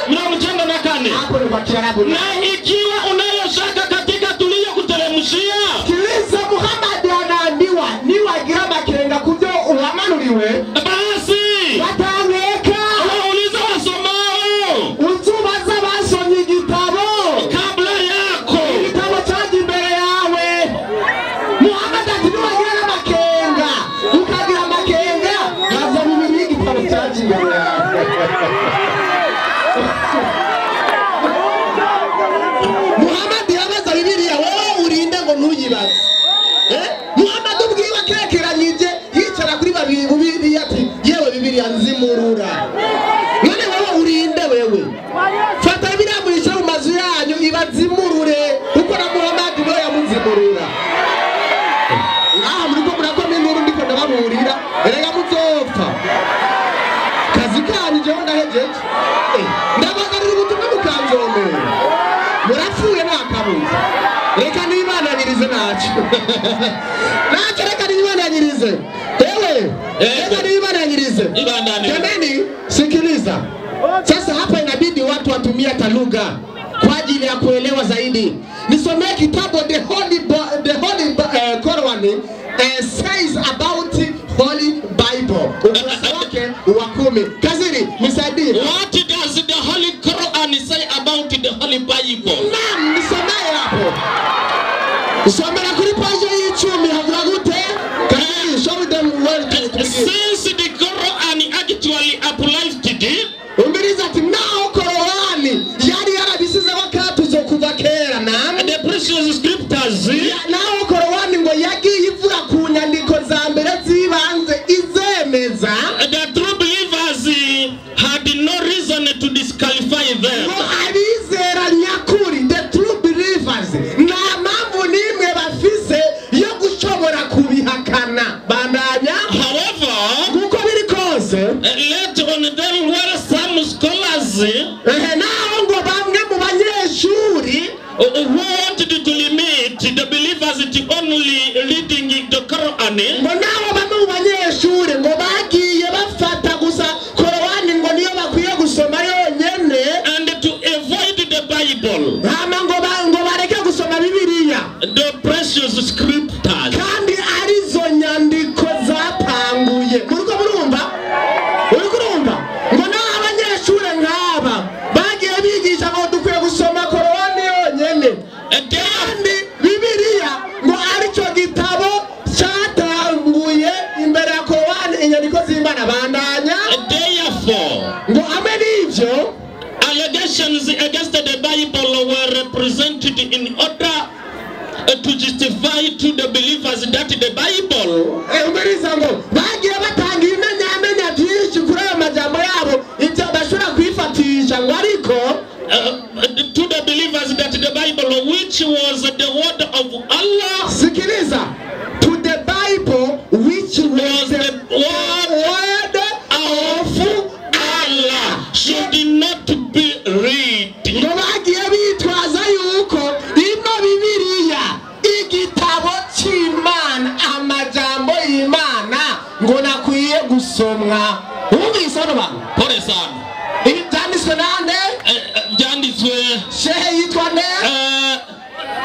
94. Hapo ni kwa Kiarabu. Na ikiwa unayo shaka katika tuliyokuteremshia, Sikiliza, Muhammad anaambiwa niwagira amakenga kubyo uhamanuriwe, basi batangeka, waulize wasomao uzubaza basomye igitabo kabla yako. Igitabo cyaje imbere yawe. Muhammad ati niwagira n'amakenga, ukagira amakenga, haza bibiri igitabo cyaje imbere yawe. Muhammad yabaza Bibiliya, wowe urinde ngo ntuyibaze. Eh? Muhammad ubwiwe akekeranyije yicara kuri babiri Bibiliya ati yewe Bibiliya nzimurura. None wowe urinde wewe. Fata Bibiliya muyishyire mu mazu yanyu ibazimurure kuko na Muhammad niwe yamuzimurura. Ngaha muriko murakoma inkuru ndiko ndababurira, erega muzopfa. Kazi kanyu jewe ndahejeje. Ndabagarira ubutumwa mukanzomera. Murapfuye nta kabuza. Reka nibananyirize ntacyo. Ntacyo, reka nibananyirize. Ewe, reka nibananyirize. Ibandane. Jamani, sikiliza. Sasa hapa inabidi watu watumie hata lugha kwa ajili ya kuelewa zaidi. Nisomee kitabu The Holy Quran says about Holy Bible. Ukurasa wake wa 10. Kaziri, nisaidie. What does the Holy Quran say about the Holy Bible? Naam, nisomee hapo. Somera kuri page y'icumi havuga gute? Kaziri, show them where to begin. Since the Quran actually applies to the Umviriza ati naho Korowani yari yarabisizeho akatuzo kuva kera na the precious scriptures, naho Korowani ngo yagiye ivuga ku nyandiko za mbere z'ibanze izemeza, the true believers had no reason to disqualify them. Ngo abizera nyakuri, the true believers, nta mpamvu n'imwe bafise yo gushobora kubihakana. Bandanya. However, kuko biri kose, let on them were some scholars ehe, naho ngo bamwe mu banyeshuri who wanted to limit the believers to only reading the Quran, ngo naho bamwe mu banyeshuri ngo bagiye bafata gusa Korowani ngo niyo bakwiye gusoma yonyene, and to avoid the Bible, hama ngo bareke gusoma Bibiliya, the precious scriptures. Kandi arizo nyandiko zatanguye. Muriko murumva? Uriko urumva ngo naho testify to the believers that the Bible, Umviriza ngo bagiye batanga ibimenyamenya byinshi kuri ayo majambo yabo, ibyo bashobora kwifatisha ngo ariko to the believers that the Bible, which was the word of Allah, sikiliza, to the Bible which was the word of Allah, should not be read. Ngo bagiye bitwaza yuko ino Bibiliya igitabo cy'Imana, amajambo y'Imana ngo nakwiye gusomwa. Wumvise hano bantu? Pole sana. Ibi byanditswe nande? Byanditswe Shehe yitwa nde?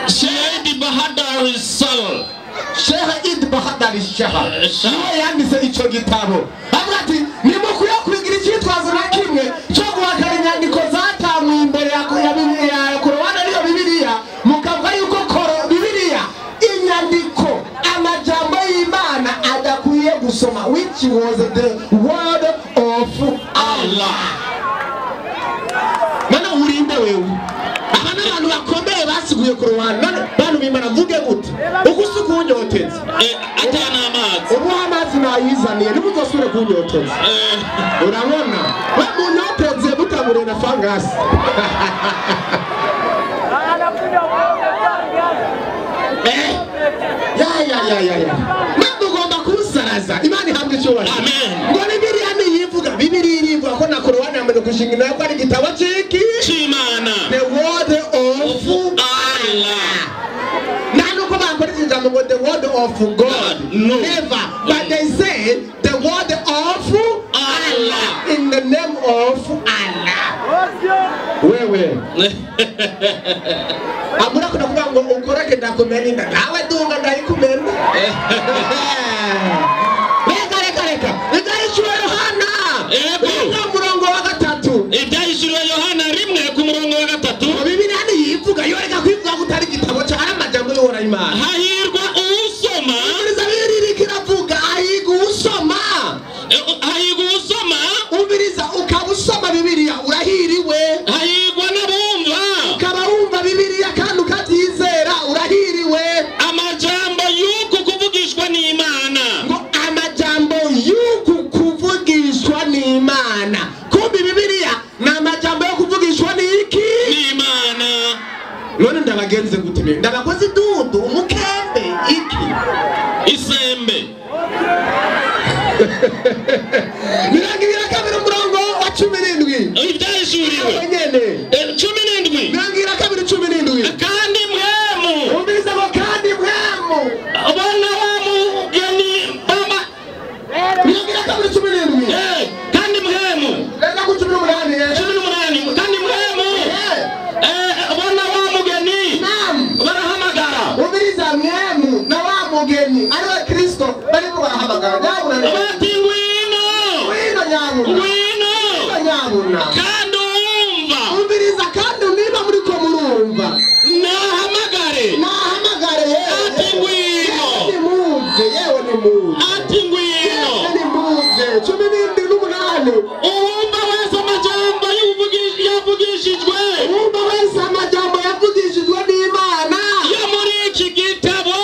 Sheikh Bahadar Sal. Sheikh Id Bahadar Shah niwe yanditse icyo gitabo. Avuga ati nimukwiye kugira icyitwazo na kimwe cyo guhakana inyandiko zatangwa imbere ya Korowani ariyo Bibiliya, mukavuga yuko Bibiliya inyandiko amajambo y'Imana adakwiye gusoma, which was the word of Allah. None urinde wewe. Aba n'abantu bakomeye basiguye Korowani. None bantu b'Imana mvuge gute? Ugusi kunyoteza. Atana amazi. Ubu amazi nayizaniye nimuzosubire kunyoteza. Urabona? We munyoteze mutabure na fangasi. Ya. Mwe mugomba kusaraza. Imana ihabwe icyubahiro. Amen. Ngo Bibiliya niyivuga, Bibiliya irivuga ko na Korowani yamaze gushinga nayo ko ari igitabo cy'iki? Cy'Imana. The word of Allah. Nta nuko bakoresha ijambo ngo the word of God. No. Never. But they say the word of Allah. In the name of Allah. Wewe. Amura kuna kuvuga ngo ukoreke ndakumena nawe dunga ndayikumena. Reka. Ibyahishuriwe Yohana. Yego. Umurongo wa 3. Ibyahishuriwe Yohana 1 ku murongo wa 3. Bibiliya niyivuga yoreka kwivuga ko utari igitabo cya ari amajambo y'Uhoraho Imana. Hahirwa usoma. Umviriza Bibiliya iravuga hahirwa usoma. Hahirwa usoma. Umviriza ukaba usoma Bibiliya urahiriwe. Hahirwa n'abumva. Ukaba wumva Bibiliya kandi ukabyizera urahiriwe. Amajambo y'uku kuvugishwa n'Imana. Ngo amajambo y'uku kuvugishwa n'Imana. Kumbi Bibiliya ni amajambo yo kuvugishwa n'iki? N'Imana. None ndabagenze gute? Ndabakoze idudu, umukembe, iki? Isembe. 22 umurongo wa 17. Ibyahishuriwe. Nyene. 17. 22 17. Kandi mwemu. Umviriza ngo kandi mwemu. Abana wa mugeni baba. 22 17. Kandi mwemu. Reka ku 18. 18. Kandi mwemu. Abana wa mugeni. Naam. Barahamagara. Umviriza mwemu na wa mugeni ariwe Kristo barimo barahamagara. Nyabuna. Bati ngwino. Ngwino nyabuna. Ngwino. Nyabuna. Kandi umva. Umviriza kandi niba muri ko murumva. Nahamagare. Nahamagare yewe. Ati ngwino. Nimuze yewe nimuze. Ati ngwino. Nimuze. 17 n'umunani. Uwumva wese amajambo yavugishijwe. Uwumva wese amajambo yavugishijwe n'Imana. Yo muri iki gitabo.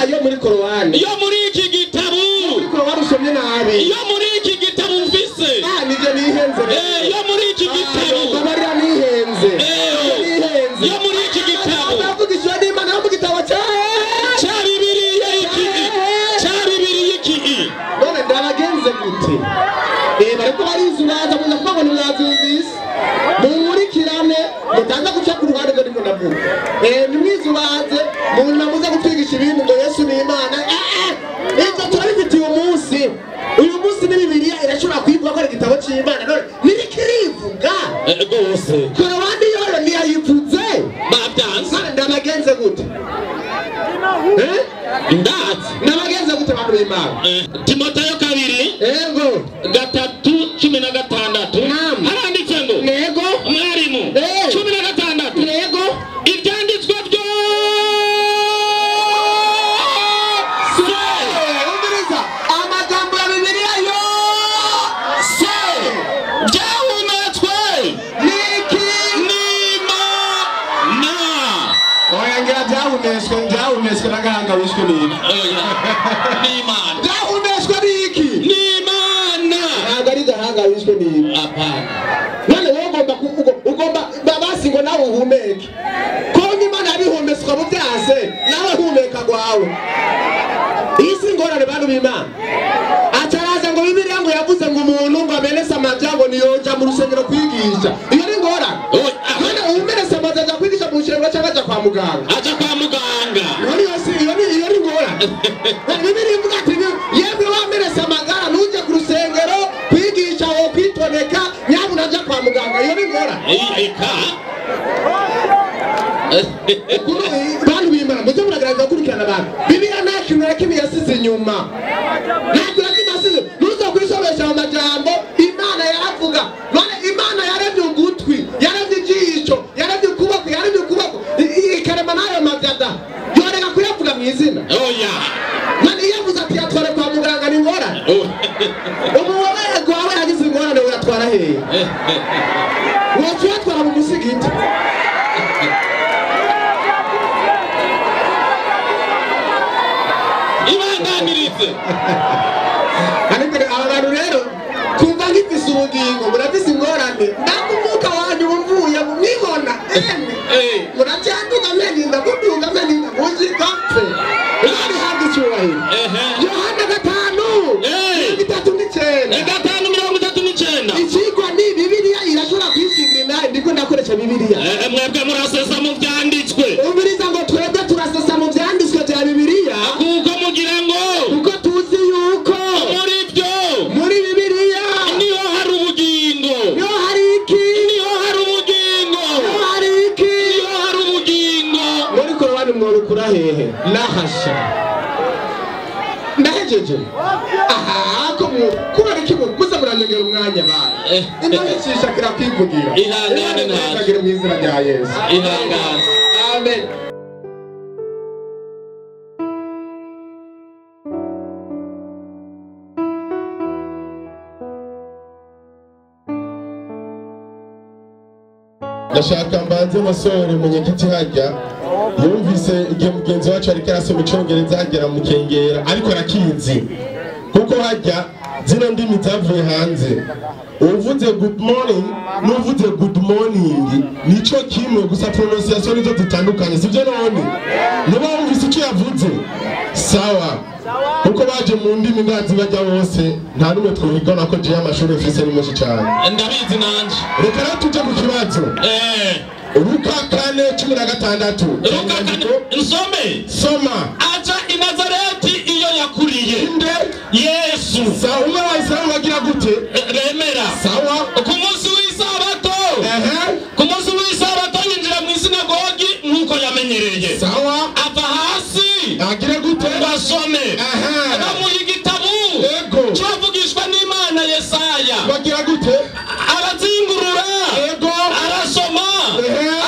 Ayo muri Korowani. Yo muri iki gitabo. Muri Korowani usomye nabi. Yo muri iki gitabo mfise. Nivyo nihenze. Yo muri iki gitabo. Babarira nihenze. Nihenze. Yo muri iki gitabo. Yavugishijwe n'Imana yo mu gitabo cya Bibiliya iki. Cya Bibiliya iki. None ndabagenze gute? Bariko barizubaza muza kuvuga ngo ntimwavyumvise. Munkurikirane mutaza guca ku ruhande rwo ndiko ndavuga. Nimwizubaze munyuma muze kutwigisha ibintu ngo Yesu ni Imana. Ibyo turabifitiye umunsi. Uyu munsi ni Bibiliya irashobora kwivuga ko ari igitabo cy'Imana. None ntirikirivuga. Rwose. Korowani yoyo ntiyayivuze. Babyanze. None ndabagenze gute? Ndazi. Ndabagenze gute bantu b'Imana? Timoteyo 2. Yego. 3:16. Naam. Haranditse ngo. Yego. Mwarimu. 16. Yego. Ibyanditswe byose. Umviriza amagambo ya Bibiliya yose byahumetswe n'iki? N'Imana. Oya ngira byahumetswe n'agahanga. gahanga wishwe n'iki? N'Imana. Byahumetswe n'iki? N'Imana. Ntabwo ari gahanga wishwe n'iki. Hapana. None wowe ugomba ugomba basi ngo nawe uhumeke. Ko Imana yabihumetswe mu byase, nawe humeka gwawe. Isi ngorane bantu b'Imana. Ataraza ngo Bibiliya ngo yavuze ngo umuntu ngo amenese amajambo niyoja mu rusengero kwigisha. Iyo ni ngorane. None umenese amajambo aja kwigisha mu rusengero cyangwa aja kwa muganga? Aja kwa muganga. None iyo ni ngorane. Bibiliya ivuga ati yemwe wamenese amagara nuje ku rusengero kwigisha wo kwitoneka nyabuna aja kwa muganga. Iyo ni ngorane. Eka. Bantu b'Imana mujye muragaragaza gukurikirana abantu. Bibiliya nta kintu na kimwe yasize inyuma. Nta kintu na kimwe yasize. Ntuze kwisobesha mu majambo. Imana yaravuga. None Imana yaremye ugutwi, yaremye ijisho, yaremye ukuboko, yaremye ukuboko, ikarema n'ayo mavyada. Yoreka kuyavuga mu izina. Oya. None iyo avuze ati yatwara kwa muganga ni ngorane. Umubabare gwawe yagize ingorane uyatwara hehe? Woca uyatwara mu musigiti. Ibandanirize. Ariko abantu rero kumva ngifise ubugingo murafise ingorane ndakumuka wanyu mvuye mwibona emwe muracyanduka meninda kuduga meninda muzikapfe. Imana ihabwe icyubahiro. Yohana 5:39. 5:39. Ikigwa ni Bibiliya irashobora kwishingira nawe ndiko ndakoresha Bibiliya. Mwebwe murasesa mu byanditswe. Umviriza ngo twebwe turasesa mu byanditswe bya Bibiliya. Kuko mugira ngo kuko tuzi yuko muri byo muri Bibiliya niho hari ubugingo. Niho hari iki? Niho hari ubugingo. Niho hari iki? Niho hari ubugingo. Muri Korowani mworukura hehe? Nahasha. Ndahejeje. Aha ko kubera iki muza muranyongera umwanya bana. Indabicisha kira kwivugira. Ihangane ntaje. Mu izina rya Yesu. Ihangane. Amen. Ndashaka mbanze masore munyekiti hajya yumvise igihe mugenzi wacu ariko arasoma icongereza hagera mukengera ariko arakizi kuko hajya zino ndimi zavuye hanze. Uvuze good morning n'uvuze good morning nico kimwe gusa pronunciation nizo zitandukanye, sivyo? None niba wumvise icyo yavuze sawa, kuko baje mu ndimi ndazi bajya bose nta numwe twigana ko je amashuri mfise ni menshi cyane. Ndabizi nanje. Reka rero tuje ku kibazo. Luka 4:16. Luka 4 nsome. Soma. Aja i Nazareti iyo yakuriye. Inde Yesu. Sawa umwe wa bagira gute? Remera. Sawa. Ku munsi w'isabato. Ku munsi w'isabato yinjira mu isinagogi nkuko yamenyereye. Sawa. Ava hasi. Agire gute? Basome. Bamuha igitabu. Ego. Cyavugishwa n'Imana Yesaya. Bagira gute? Arazingurura. Ego. Arasoma.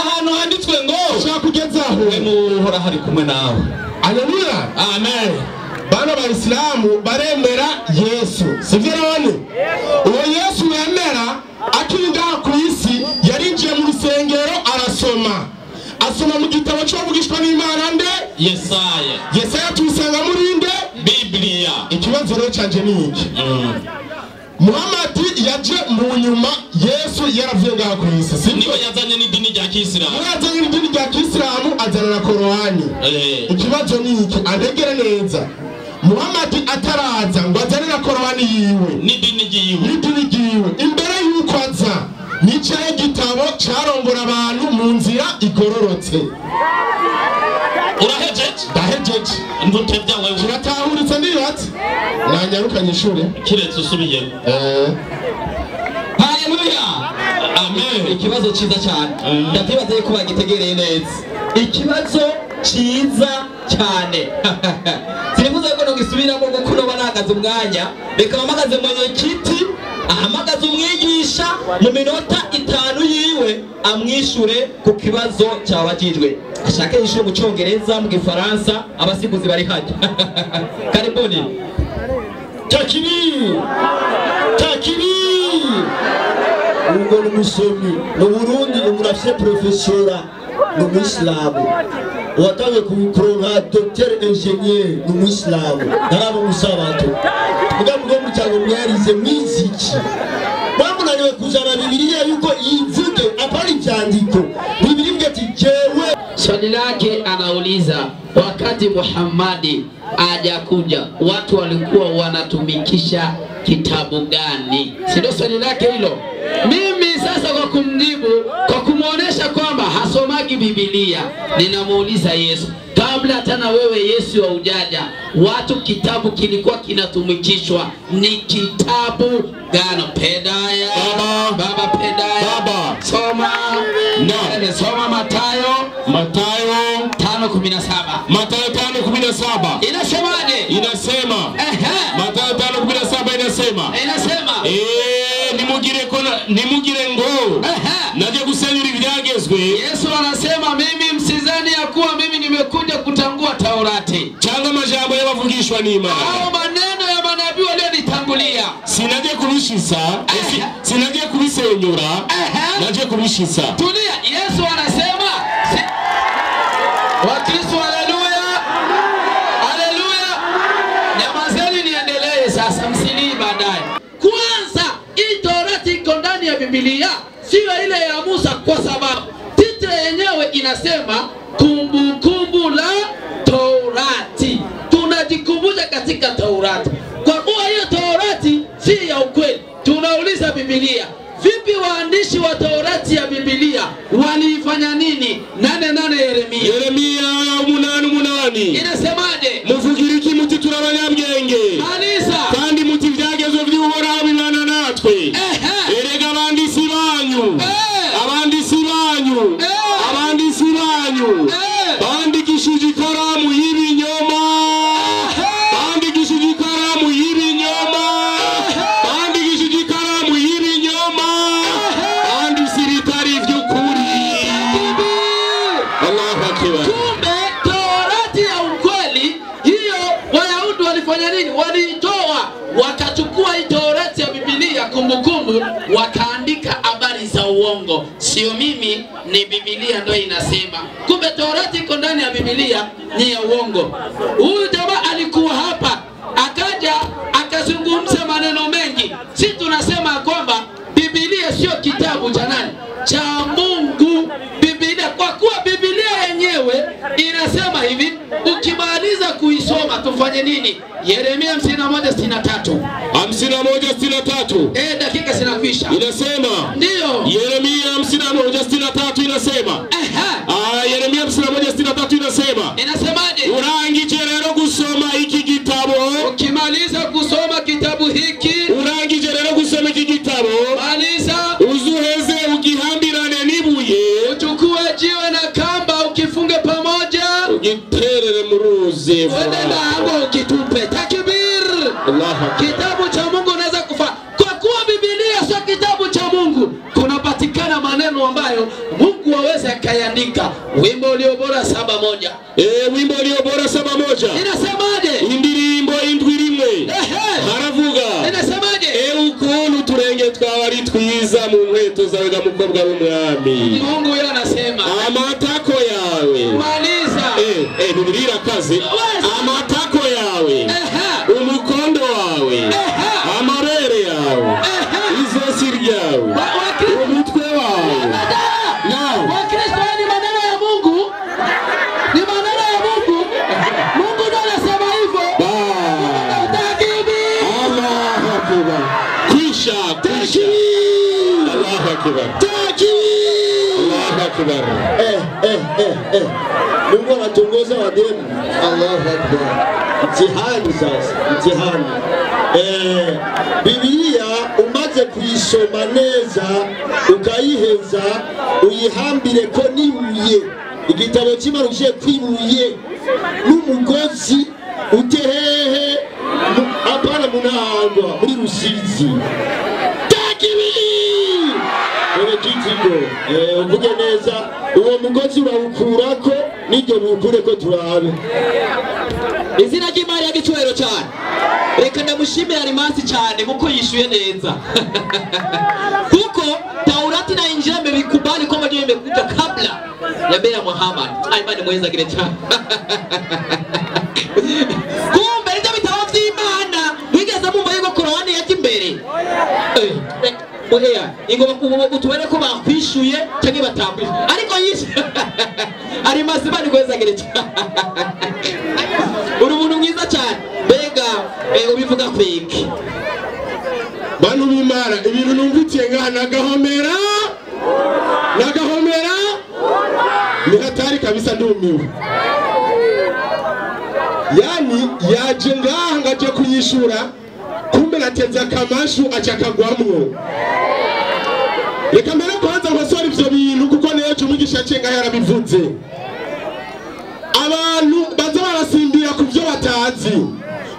Ahantu handitswe ngo ushaka kugezaho Uhoraho hari kumwe nawe. Haleluya. Amen. Bano bayisilamu baremera Yesu, sivyo? None uwo Yesu yemera akiri ngaha ku isi yarinjiye mu rusengero arasoma. Asoma mu gitabo cyavugishwa n'Imana nde? Yesaya. Yesaya tuyisanga muri nde? Bibiliya. Ikibazo rero canje ni iki? Muhammad yaje mu nyuma Yesu yaravuye ngaha ku isi, sivyo? Niwe yazanye n'idini rya Kisilamu. Niwe yazanye n'idini rya Kisilamu azana na Korowani. Ikibazo ni iki? Antegere neza. Muhammad ataraza ngo azane na Korowani yiwe n'idini ryiwe. N'idini ryiwe. Imbere yuko aza nicaye igitabo carongora abantu mu nzira igororotse. Urahejeje? Ndahejeje. Ntutevya wewe. Kiratahuritse ndibatse. Nanyarukanye ishure. Kiretse usubiyemo. Haleluya. Amen. Ikibazo cyiza cyane. Ndatibaza yuko bagitegereye neza. Ikibazo cyiza cyane. Sinifuza ko nogisubiramo kuko noba nagaze umwanya. Reka mpamagaze mwenyekiti ahamagaze umwigisha mu minota 5 yiwe amwishure ku kibazo cyabajijwe. Ashake yishure mu Cyongereza, mu Gifaransa, abasiguzi bari hajya. Karibuni. Takbir! Takbir! Ubwo ni umusomyi mu Burundi, ni umurafise profesora, ni umuyisilamu. Watangiye kuronka docteur ingénieur ni umuyisilamu ntaraba umusabato mugambo bwo muryango mwarize mwiziki bamunaniwe kuzana Bibiliya yuko yivuge apana ivyandiko Bibiliya ivuga ati jewe. Swali lake anauliza, wakati Muhammadi hajakuja watu walikuwa wanatumikisha kitabu gani? Si ndio swali lake hilo? Mimi sasa kwa kumjibu, kwa kumuonesha kwamba hasomagi Biblia, ninamuuliza Yesu, kabla tena wewe Yesu haujaja, watu kitabu kilikuwa kinatumikishwa ni kitabu gani? Pedaya baba, baba pedaya baba. Soma na soma Mathayo, Mathayo 5:17. Mathayo 5:17 inasemaje? Inasema Mathayo 5:17 inasema, inasema nimugire kona, nimugire ngo naje gusenyura ibyagezwe. Yesu anasema mimi msizani ya kuwa mimi nimekuja kutangua Taurati cyangwa amajambo y'abavugishwa n'Imana au maneno ya manabii walionitangulia. Sinaje kubishisa, sinaje kubisenyura, naje kubishisa. Tulia. Yesu anasema Wakristo, haleluya, haleluya. Nyamazeni niendelee sasa, msilii baadaye. Kwanza hii Torati iko ndani ya Biblia, sio ile ya Musa, kwa sababu titre yenyewe inasema kumbukumbu la Torati. Tunajikumbusha katika Torati. Kwa kuwa hiyo Torati si ya ukweli, tunauliza Biblia, vipi waandishi wa Torati ya Biblia waliifanya nini? 8:8 Yeremia. Yeremia 8:8 inasemaje? Muvugiriki muti turabanyabwenge Anisa kandi muti ibyagezwe by'Uhoraho bibana natwe. Erega abandisi banyu, abandisi banyu, abandisi banyu bandikishije ikaramu y'ibinyoma, bandikishije ikaramu y'ibinyoma, bandikishije ikaramu y'ibinyoma, banditse ibitari iby'ukuri. Allahu akbar. Kumbe Torati ya ukweli hiyo Wayahudi walifanya nini? Waliitoa, wakachukua hii Torati ya Biblia kumbukumbu, wakaandika habari za uongo. Sio mimi, ni Biblia ndio inasema. Kumbe Torati iko ndani ya Biblia ni ya uongo. Huyu jamaa alikuwa hapa, akaja akazungumza maneno mengi. Sisi tunasema kwamba Biblia sio kitabu cha nani? Cha Mungu. Biblia, kwa kuwa Biblia yenyewe inasema hivi, ukimaliza kuisoma tufanye nini? Yeremia 51:63. 51:63. Dakika zinakwisha. Inasema. Ndio. Yeremia 51:63 inasema. Yeremia 51:63 inasema. Inasemaje? Urangije rero gusoma iki gitabo. Ukimaliza kusoma kitabu hiki, urangije rero gusoma iki gitabo. Maliza. Uzuheze ugihambirane n'ibuye. Uchukue jiwe na kamba ukifunge pamoja. Ugiterere mu ruzi. Uende na ukitupe. Takbir. Allahu akbar. Kitabu cha Mungu unaweza kufa. Kwa kuwa Biblia sio kitabu cha Mungu, kunapatikana maneno ambayo Mungu aweze akayaandika. Wimbo ulio bora 7:1. Wimbo ulio bora 7:1. Inasemaje? Indirimbo indwi rimwe. Haravuga. Inasemaje? Ukuntu turenge twawe ari twiza mu nkweto zawe ga mukobwa w'umwami. Mungu yeye anasema. Amatako yawe. Maliza. Biblia irakaze. Amatako yawe. Umukondo wawe. Amarere yawe. Izosi ryawe. Umutwe wawe. Wakristo, ni maneno ya Mungu. Ni maneno ya Mungu. Mungu ndiye anasema hivyo. Takbir. Allahu akbar. Kisha, kisha. Allahu akbar. Takbir. Allahu akbar. Mungu anatongoza wademu. Allahu akbar. Mtihani sasa, mtihani. Biblia umaze kuyisoma neza ukayiheza uyihambire ko nibuye igitabo cy'Imana ugiye kwibuye n'umugozi utehehe apana munahangwa muri Rusizi. Takbir. Wewe kitigo uvuge neza uwo mugozi urawukurako nijye bukureko turabe. Izina ry'Imana yagicyubahiro cyane. Reka ndamushimira Alimasi cyane kuko yishuye neza. Kuko Taurati na Injili imekubali kwamba ndio imekuja kabla. Ya mbele ya Muhammad. Ai Imana imuhezagire cyane. Kumbe nivyo bitabo vy'Imana mwigeze mumva yuko Korani yaje imbere. Oya, ingoma utubere ko bakwishuye canke batakwishuye. Ariko yishe ari mazima ni kwezagire cyane. Uri umuntu mwiza cyane. Mbega ubivuga kwiki? Bantu b'Imana ibintu numvitiye ngaha nagahomera. Nagahomera. Ni hatari kabisa ndumiwe. Yani yaje ngaha ngaje kuyishura kumbe nateze akamashu acakagwamwo. Reka mbere kwanza nkosora ivyo bintu kuko nejo umwigisha aciye ngaha yarabivuze. Abantu baza barasimbira ku vyo batazi,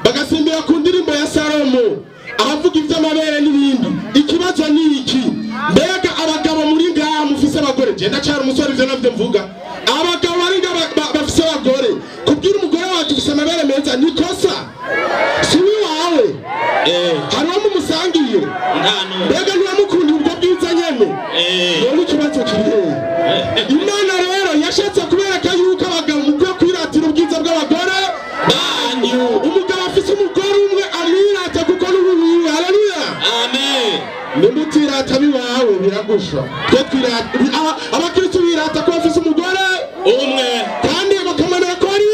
bagasimbira ku ndirimbo ya Salomo ahavuga ivy'amabere n'ibindi. Ikibazo ni iki? Mbega abagabo muri ngaha mufise abagore, je ndacara umusore ivyo navyo mvuga. Abagabo bari ngaha bafise abagore, kubwira umugore wacu ufise amabere meza ni kosa? Si wawe hari uwo mumusangiye? Mbega ntiwamukunda ubwo bwiza nyene? None ikibazo kiri hehe? Imana rero yashatse kubereka yuko abagabo mukwiye kwiratira ubwiza bw'abagore banyu. Umugabo afise umugore umwe amwirata kuko n'uwiwe. Haleluya, amen. Nimutirata biwawe biragusha. Twe twirata, abakristo birata ko bafise umugore umwe kandi bakamana ko ari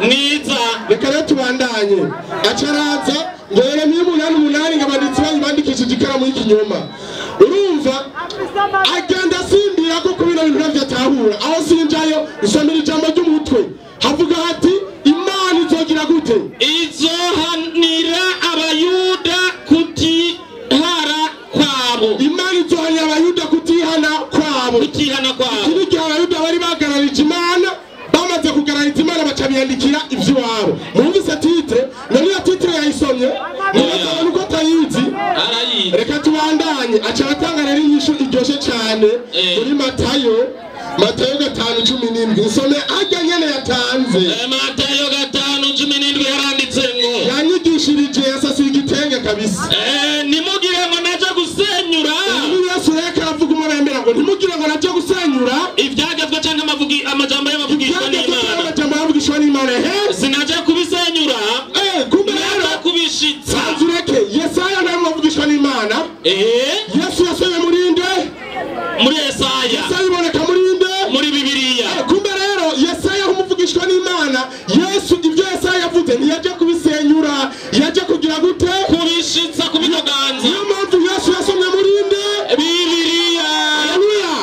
mwiza. Reka rero tubandanye. Acaraza ngo Yeremiya 8:8 ngo abanditsi banyu bandikishije ikaramu y'ikinyoma. Urumva agenda asimbira ko kubino bintu navyo atahura. Aho sinjayo isomera ijambo ry'umutwe havuga hati Imana izogira gute? Izohanira abayuda kutihara kwabo. Imana izohanira abayuda kutihana kwabo. Kutihana kwabo. Iki gihe abayuda bari bagararije Imana, bamaze kugarariza Imana baca biyandikira ivy'iwabo. Mwumvise titre? None iyo titre yayisomye murabona uko atayizi. Reka tubandanye. Aca aratanga rero inyishu iryoshe cyane muri Matayo 5:17. Usome ajya nyene yatanze. Matayo 5:17 yaranditse ngo yanyigishirije yasasiye igitenge kabisa. Nimugire ngo naje gusenyura. Yesu reka aravuga umwe ngo ntimugire ngo naje gusenyura ivyagezwe canke amajambo y'abavugishwa n'Imana. Amajambo y'abavugishwa n'Imana. Sinaje kubisenyura. Kumbe rero kubishitsa. Ureke Yesaya nawe muvugishwa n'Imana. Yesu yasomye muri nde? Muri Yesaya. Yesaya iboneka muri nde? Muri Bibiliya. Kumbe rero Yesaya umuvugishwa n'Imana, Yesu ibyo Yesaya yavuze ntiyaje kubisenyura, yaje kugira gute? Kubishitsa, kubinoganza. Niyo mpamvu Yesu yasomye muri nde? Bibiliya. Haleluya.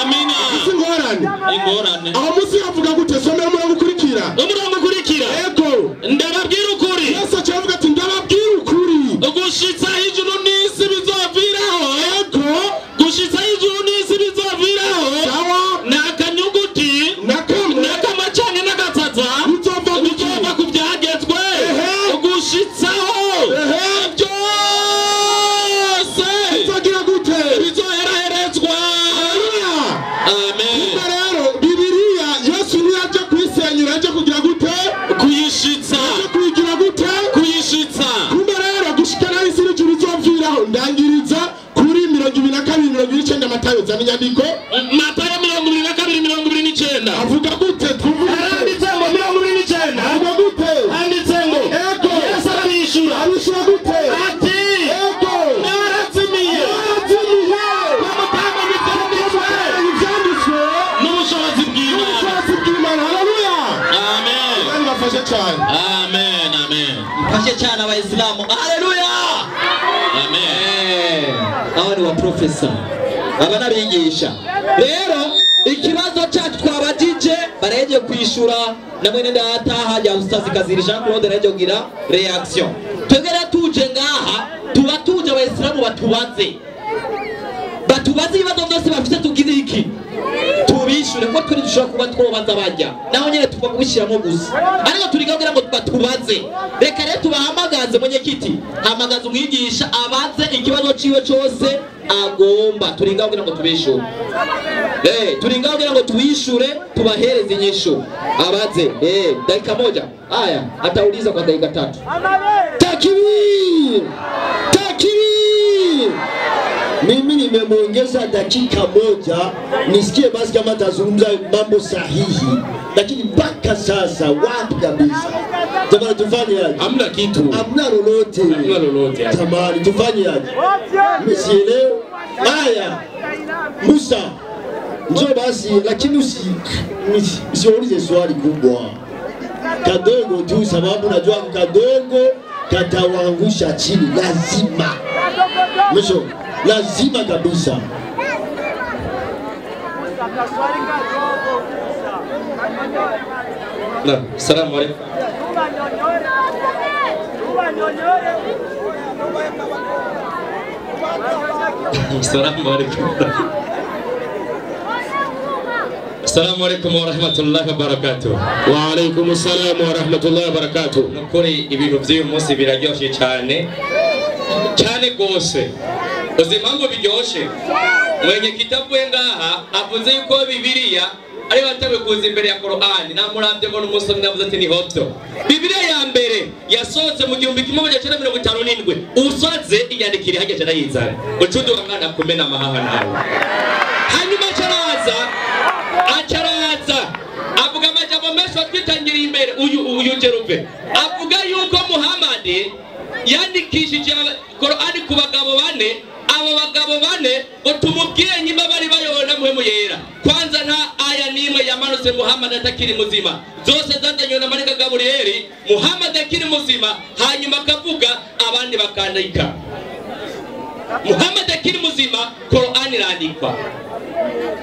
Amina. Ingorane. Ingorane. Aho munsi yavuga gute? Somera umurongo ukurikira. Umurongo ukurikira. Ego. Ndababwira ukuri. Yesu acavuga ati ndababwira ukuri. Gushitsa ijuru n'isi bizoviraho. Ego. Gushitsa ijuru n'isi bizoviraho. Sawa. Nakanyuguti. Nakamwe. Nakamwe canke nagatsatsa. Bizova ku byagezwe. Gushitsaho. Byose. Bizogira gute? Bizoheraherezwa. Haleluya. Amen. Rero Bibiliya Yesu ntiyaje kuyisenyura, yaje kugira gute? Kuyishitsa. Yaje kuyigira gute? Kuyishitsa. Kumbe rero gushika naho isi n'ijuru izoviraho. Ndangiriza kuri 22:29 Matayo. Zana inyandiko. Matayo 22:29. Avuga gute? Twumve. Handitse ngo 29. Avuga gute? Handitse ngo Ego. Yesu arabishura. Arabishura gute? Ati Ego. Narazimiye. Narazimiye. Ko mutamenya ivyanditswe. N'ubushobozi bw'Imana. N'ubushobozi bw'Imana. Haleluya. Amen. Imana ibafashe cyane. Amen. Amen. Mfashe cyane abayisilamu. Haleluya. Amen. Aba ni wa professor. Aba nabigisha. Rero ikibazo cyacu twabajije bareje kwishura na mwene data hajya Ustazi Kaziri Jean Claude reje kugira reaction. Twegera tuje ngaha tuba tuje abayisilamu batubaze. Batubaze ibibazo byose bafite tugize iki? Tubishure ko turi dushobora kuba twobaza bajya. Naho nyene tuva kubishiramo gusa. Ariko turi kugira ngo batubaze. Reka rero tubahamagaze munyekiti. Hamagaze umwigisha abaze ikibazo ciwe cose agomba. Turi ngaho kugira ngo tubishure. Turi ngaho kugira ngo tubishure tubahereze inyishu. Abaze. Dakika moja. Haya, atauliza kwa dakika 3. Takbir! Takbir! Mimi ni Nimemuongeza dakika moja nisikie basi kama atazungumza mambo sahihi, lakini mpaka sasa wapi kabisa. Jamani, tufanye aje? Hamna kitu, hamna lolote, hamna lolote. Jamani, tufanye aje? Msielewe haya. Musa, njoo basi, lakini usiulize swali kubwa, kadogo tu, sababu najua kadogo katawaangusha chini, lazima mwisho, lazima kabisa. Naam, salamu alaykum. Salamu alaykum. Assalamu alaykum wa rahmatullahi wa barakatuh. Wa alaykum assalam wa rahmatullahi wa barakatuh. Nukuri ibintu by'uyu munsi biraryoshe cyane cyane gose. Uzi impamvu biryoshe? Mwenye kitabu ngaha avuze yuko Bibiliya ari batawe kuza imbere ya Qur'ani. Namurambye ngo n'umusomyi navuze ati ni hobyo. Bibiliya ya mbere yasohotse mu 1957. Usoze inyandikire hajya cyane yizana. Ucundi wa mwana kumena amahaha nawe. Hanyuma acaraza avuga amajambo menshi atwitangiriye imbere. Uyu Jeruve avuga yuko Muhammad yandikishije Qur'ani ku bagabo bane. Abo bagabo bane ngo tumubwire nyimba bari bayobowe na Muhemu Yera. Kwanza nta aya nimwe yamanutse Muhammad atakiri muzima, zose zazanywe na Marika Gaburiyeli Muhammad akiri muzima, hanyuma akavuga abandi bakandika. Muhammad akiri muzima Qur'ani irandikwa.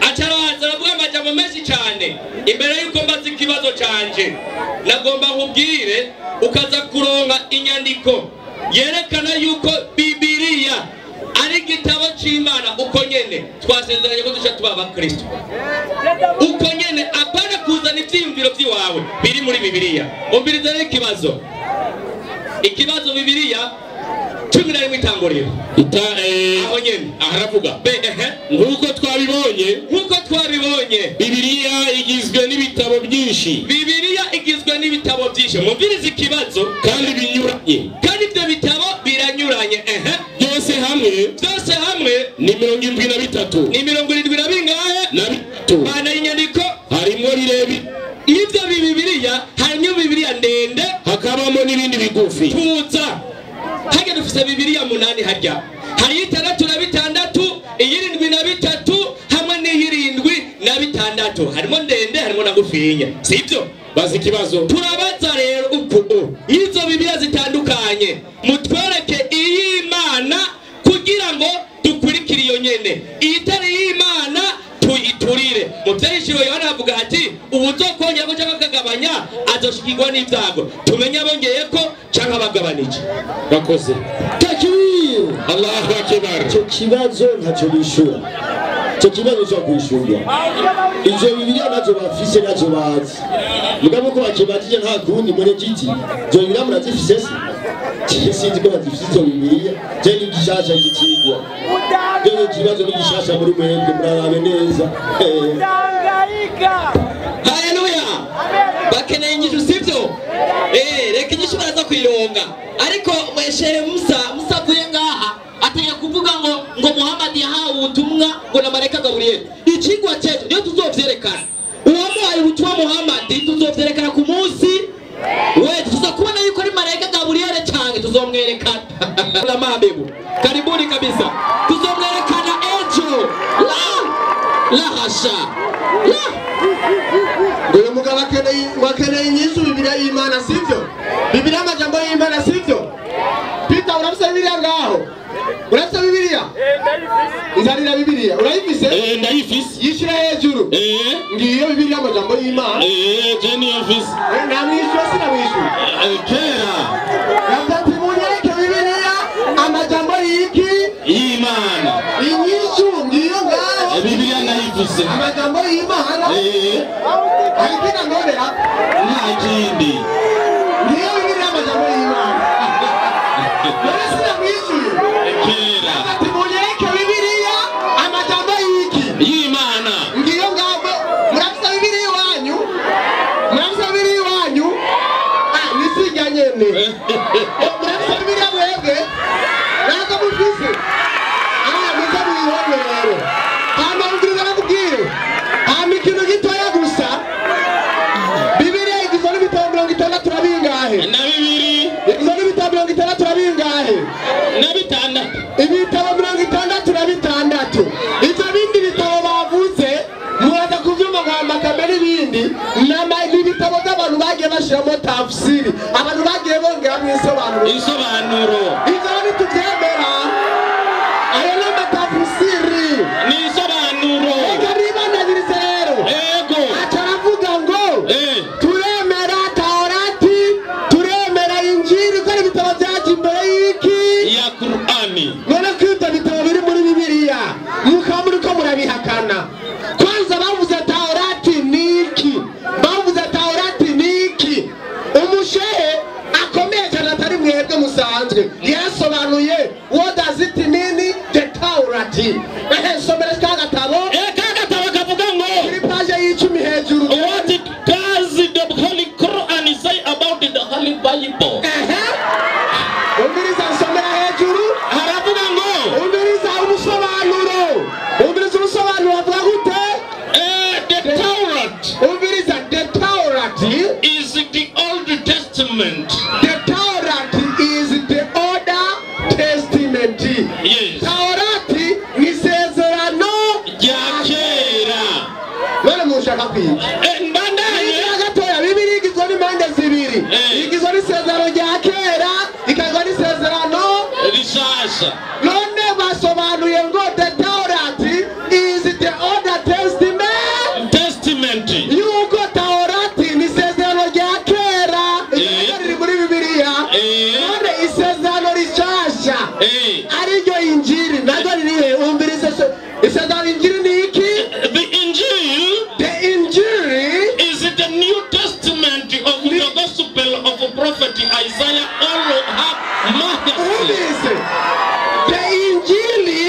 Acaraza aravuga amajambo menshi cyane. Imbere yuko mbaza ikibazo canje, nagomba nkubwire ukaza kuronka inyandiko yerekana yuko Bibiliya ari igitabo c'Imana uko nyene twasezeranye ko duca tuba abakristo. Uko nyene, apana kuzana ivyiyumviro vy'iwawe biri muri Bibiliya. Umviriza rero ikibazo. Ikibazo Bibiliya 11 itanguriro. Aho nyene aharavuga nkuko twabibonye, Bibiliya igizwe n'ibitabo byinshi. Bibiliya igizwe n'ibitabo byinshi. Mumvirize ikibazo kandi binyuranye. Kandi ibyo bitabo biranyuranye. Byose hamwe ni 73. Ni 70 na bingahe? Na bitatu. Bana inyandiko harimo birebi. Ibyo Bibiliya harimo Bibiliya ndende, hakabamo n'ibindi bigufi. Tuza hajya dufise Bibiliya 8 harya. Hari 6 na 6, 7 na 3 hamwe n'iyirindwi na 6. Harimo ndende, harimo na ngufinya. Sibyo? Bazi ikibazo. Turabaza rero uko izo Bibiliya zitandukanye, mutwereke iy'Imana kugira ngo dukurikire iyo nyene. Itari y'Imana tuyiturire. Mu vyahishuriwe Yohana avuga ati uwuzokongera ko canke akagabanya azoshikirwa n'ivyago. Tumenye abongeyeko canke abagabanije. Bakoze. Takbir! Allahu akbar. Icyo kibazo ntacyo bishura. Icyo kibazo cyo kwishurwa. Izo Bibiliya nazo bafise, nazo bazi. Mugabo ko bakibajije nta kundi muri kiti. Izo Bibiliya murazifise se? Sinzi ko bazifise izo Bibiliya. Je ni gishasha gicigwa. Rero ikibazo ni gishasha muri mwebwe, murarabe neza. Haleluya. Bakeneye inyishu sivyo? Reka inyishu baraza kuyironga. Ariko mweshehe Musa avuye ngaha atanya kuvuga ngo Muhammad yahawe ubutumwa ngo na Marayika Gaburiyeli. Ikigwa cyetu niyo tuzovyerekana. Uwamuhaye ubutumwa Muhammad tuzovyerekana ku munsi wetu. Tuzakubona yuko ari Marayika Gaburiyeli cyane tuzomwerekana. La mahabibu, karibuni kabisa. Tuzomwerekana ejo. La hasha. La. Uyu mugabo akeneye inyishu Bibiliya y'Imana sivyo? Bibiliya amajambo y'Imana sivyo? Peter, urafise Bibiliya ngaho? Urafise Bibiliya? Nzanira Bibiliya. Urayifise? Ndayifise. Yishira hejuru. Ngiyo Bibiliya amajambo y'Imana. Je niyo mfise. Namwishuye sinamwishuye. Kera. Gatatu munyereke Bibiliya amajambo y'iki? Y'Imana. Inyishu ngiyo ngaho. Bibiliya ndayifise. Amajambo y'Imana. Ariko ndondera nta kindi. Ngiyo Bibiliya amajambo y'Imana. None sinamwishuye. Kera. Ati munyereke Bibiliya amajambo y'iki? Y'Imana. Ngiyo ngaho. Murafise Bibiliya iwanyu? Murafise Bibiliya iwanyu? Nisijya nyene. Murafise Bibiliya mwebwe? Ntabwo mufise. Muze muyibone. bingahe? Na bitandatu. Ibitabo 66. Ivyo bindi bitabo bavuze muraza kuvyumva kwa makamera n'ibindi n'ibitabo by'abantu bagiye bashiramo tafsiri, abantu bagiye bongeramo insobanuro. Ivyo ntituvyemera, ayo ni amatafsiri, ni insobanuro. Eka nibanagirize rero. Ego. Aca aravuga ngo turemera Taurati, turemera Injili, ko ari ibitabo vyaje imbere y'iki? Ya Qur'ani. None ko ivyo bitabo biri muri Bibiliya mukaba muriko murabihakana. Kwanza bavuze Taurati niki? Bavuze Taurati niki? Umushehe akomeye cyane atari mwebwe musanzwe yasobanuye what does it mean the Taurati. Ehe, somera ka gatabo. Ka gatabo kavuga ngo kuri page y'icumi hejuru. What does the Holy Quran say about the Holy Bible? Ehe, umviriza, nsomera hejuru. Haravuga ngo umviriza ubusobanuro. Umviriza ubusobanuro avuga gute? The Taurat. Umviriza, the Taurat is the Old Testament. The Taurat is the Old Testament. Yes. Taurati ni isezerano rya kera. None mushaka kwiga? Mbandanye gatoya. Bibiliya igizwe n'impande zibiri. Igizwe n'isezerano rya kera, ikagizwe n'isezerano rishasha. None basobanuye ngo the Taurat is the Old Testament. Testament. Yuko Taurati ni isezerano rya kera riri muri Bibiliya. None isezerano rishasha ariryo Injili naryo ririhe? Umvirize, isezerano Injili ni iki? The Injil. The Injil is the New Testament of the Gospel of Prophet Isaiah all have Matthew. Umvirize, the Injili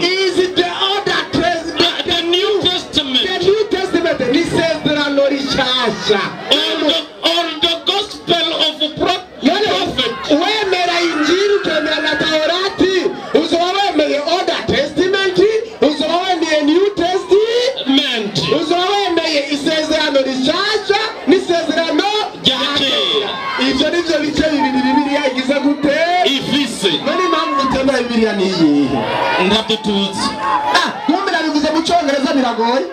is the Old Testament, the New Testament. The New Testament ni isezerano rishasha. Or the Gospel of Prophet. Wemera Injili ukemera na Taurati uzoba wemeye Old Testament, uzoba wemeye New Testament, uzoba wemeye isezerano rishasha n'isezerano rya kera. Ivyo nivyo bice bibiri Bibiliya igize gute? Ifise. None impamvu mutemera Bibiliya ni iyihe? Ntabyo tuzi. Kumbe nabivuze mu Cyongereza biragoye.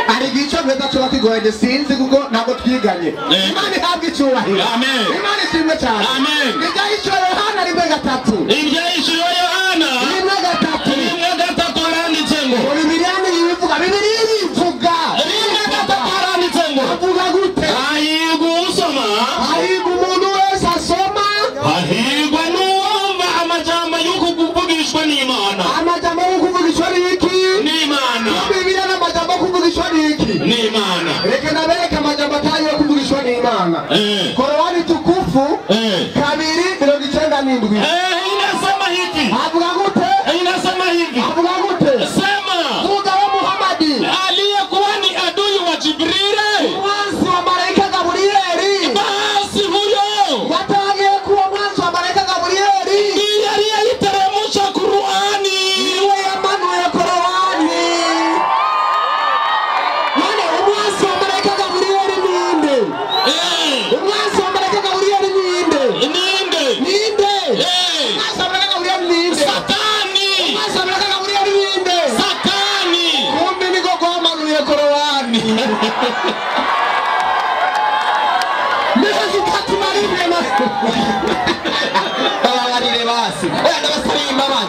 Hari igihe Icyongereza tuba kigoye, sinzi kuko ntabwo twiganye. Imana ihabwe icyubahiro. Amen. Imana ishimwe cyane. Amen. Ibyahishuriwe Yohana 1:3. Ibyahishuriwe Yohana 1:3. 1:3 haranditse ngo Bibiliya niyivuga. Bibiliya irivuga. 1:3 haranditse ngo avuga gute? Hahirwa usoma. Hahirwa umuntu wese asoma. Hahirwa n'uwumva amajambo y'uku kuvugishwa n'Imana. Amajambo yo kuvugishwa n'iki? N'Imana. Bibiliya n'amajambo yo kuvugishwa n'iki? N'Imana. Reka nabereke amajambo atari yo kuvugishwa n'Imana. Korowani tukufu 2:97. Inasema hivi. Avuga gute? Inasema hivi. Avuga gute? Sema. Vuga wa Muhammadi aliyekuwa ni adui wa Jibrili, mwanzi wa malaika Gabrieli. Basi huyo watangiye kuwa mwanzi wa malaika Gabrieli ndiye aliyeiteremsha Qur'ani, niwe yamanuye Korowani. None umwanzi wa malaika Gabrieli ninde? Umwanzi wa malaika Gabrieli ninde? Ninde? Ninde? Umwanzi wa malaika Gabrieli ninde? Satani. Umwanzi wa malaika Gabrieli ninde? Satani. Kumbe niko kwamanuye Korowani. Miezi 3 na rimwe. Babarire basi. Oya ndabasaba imbabazi.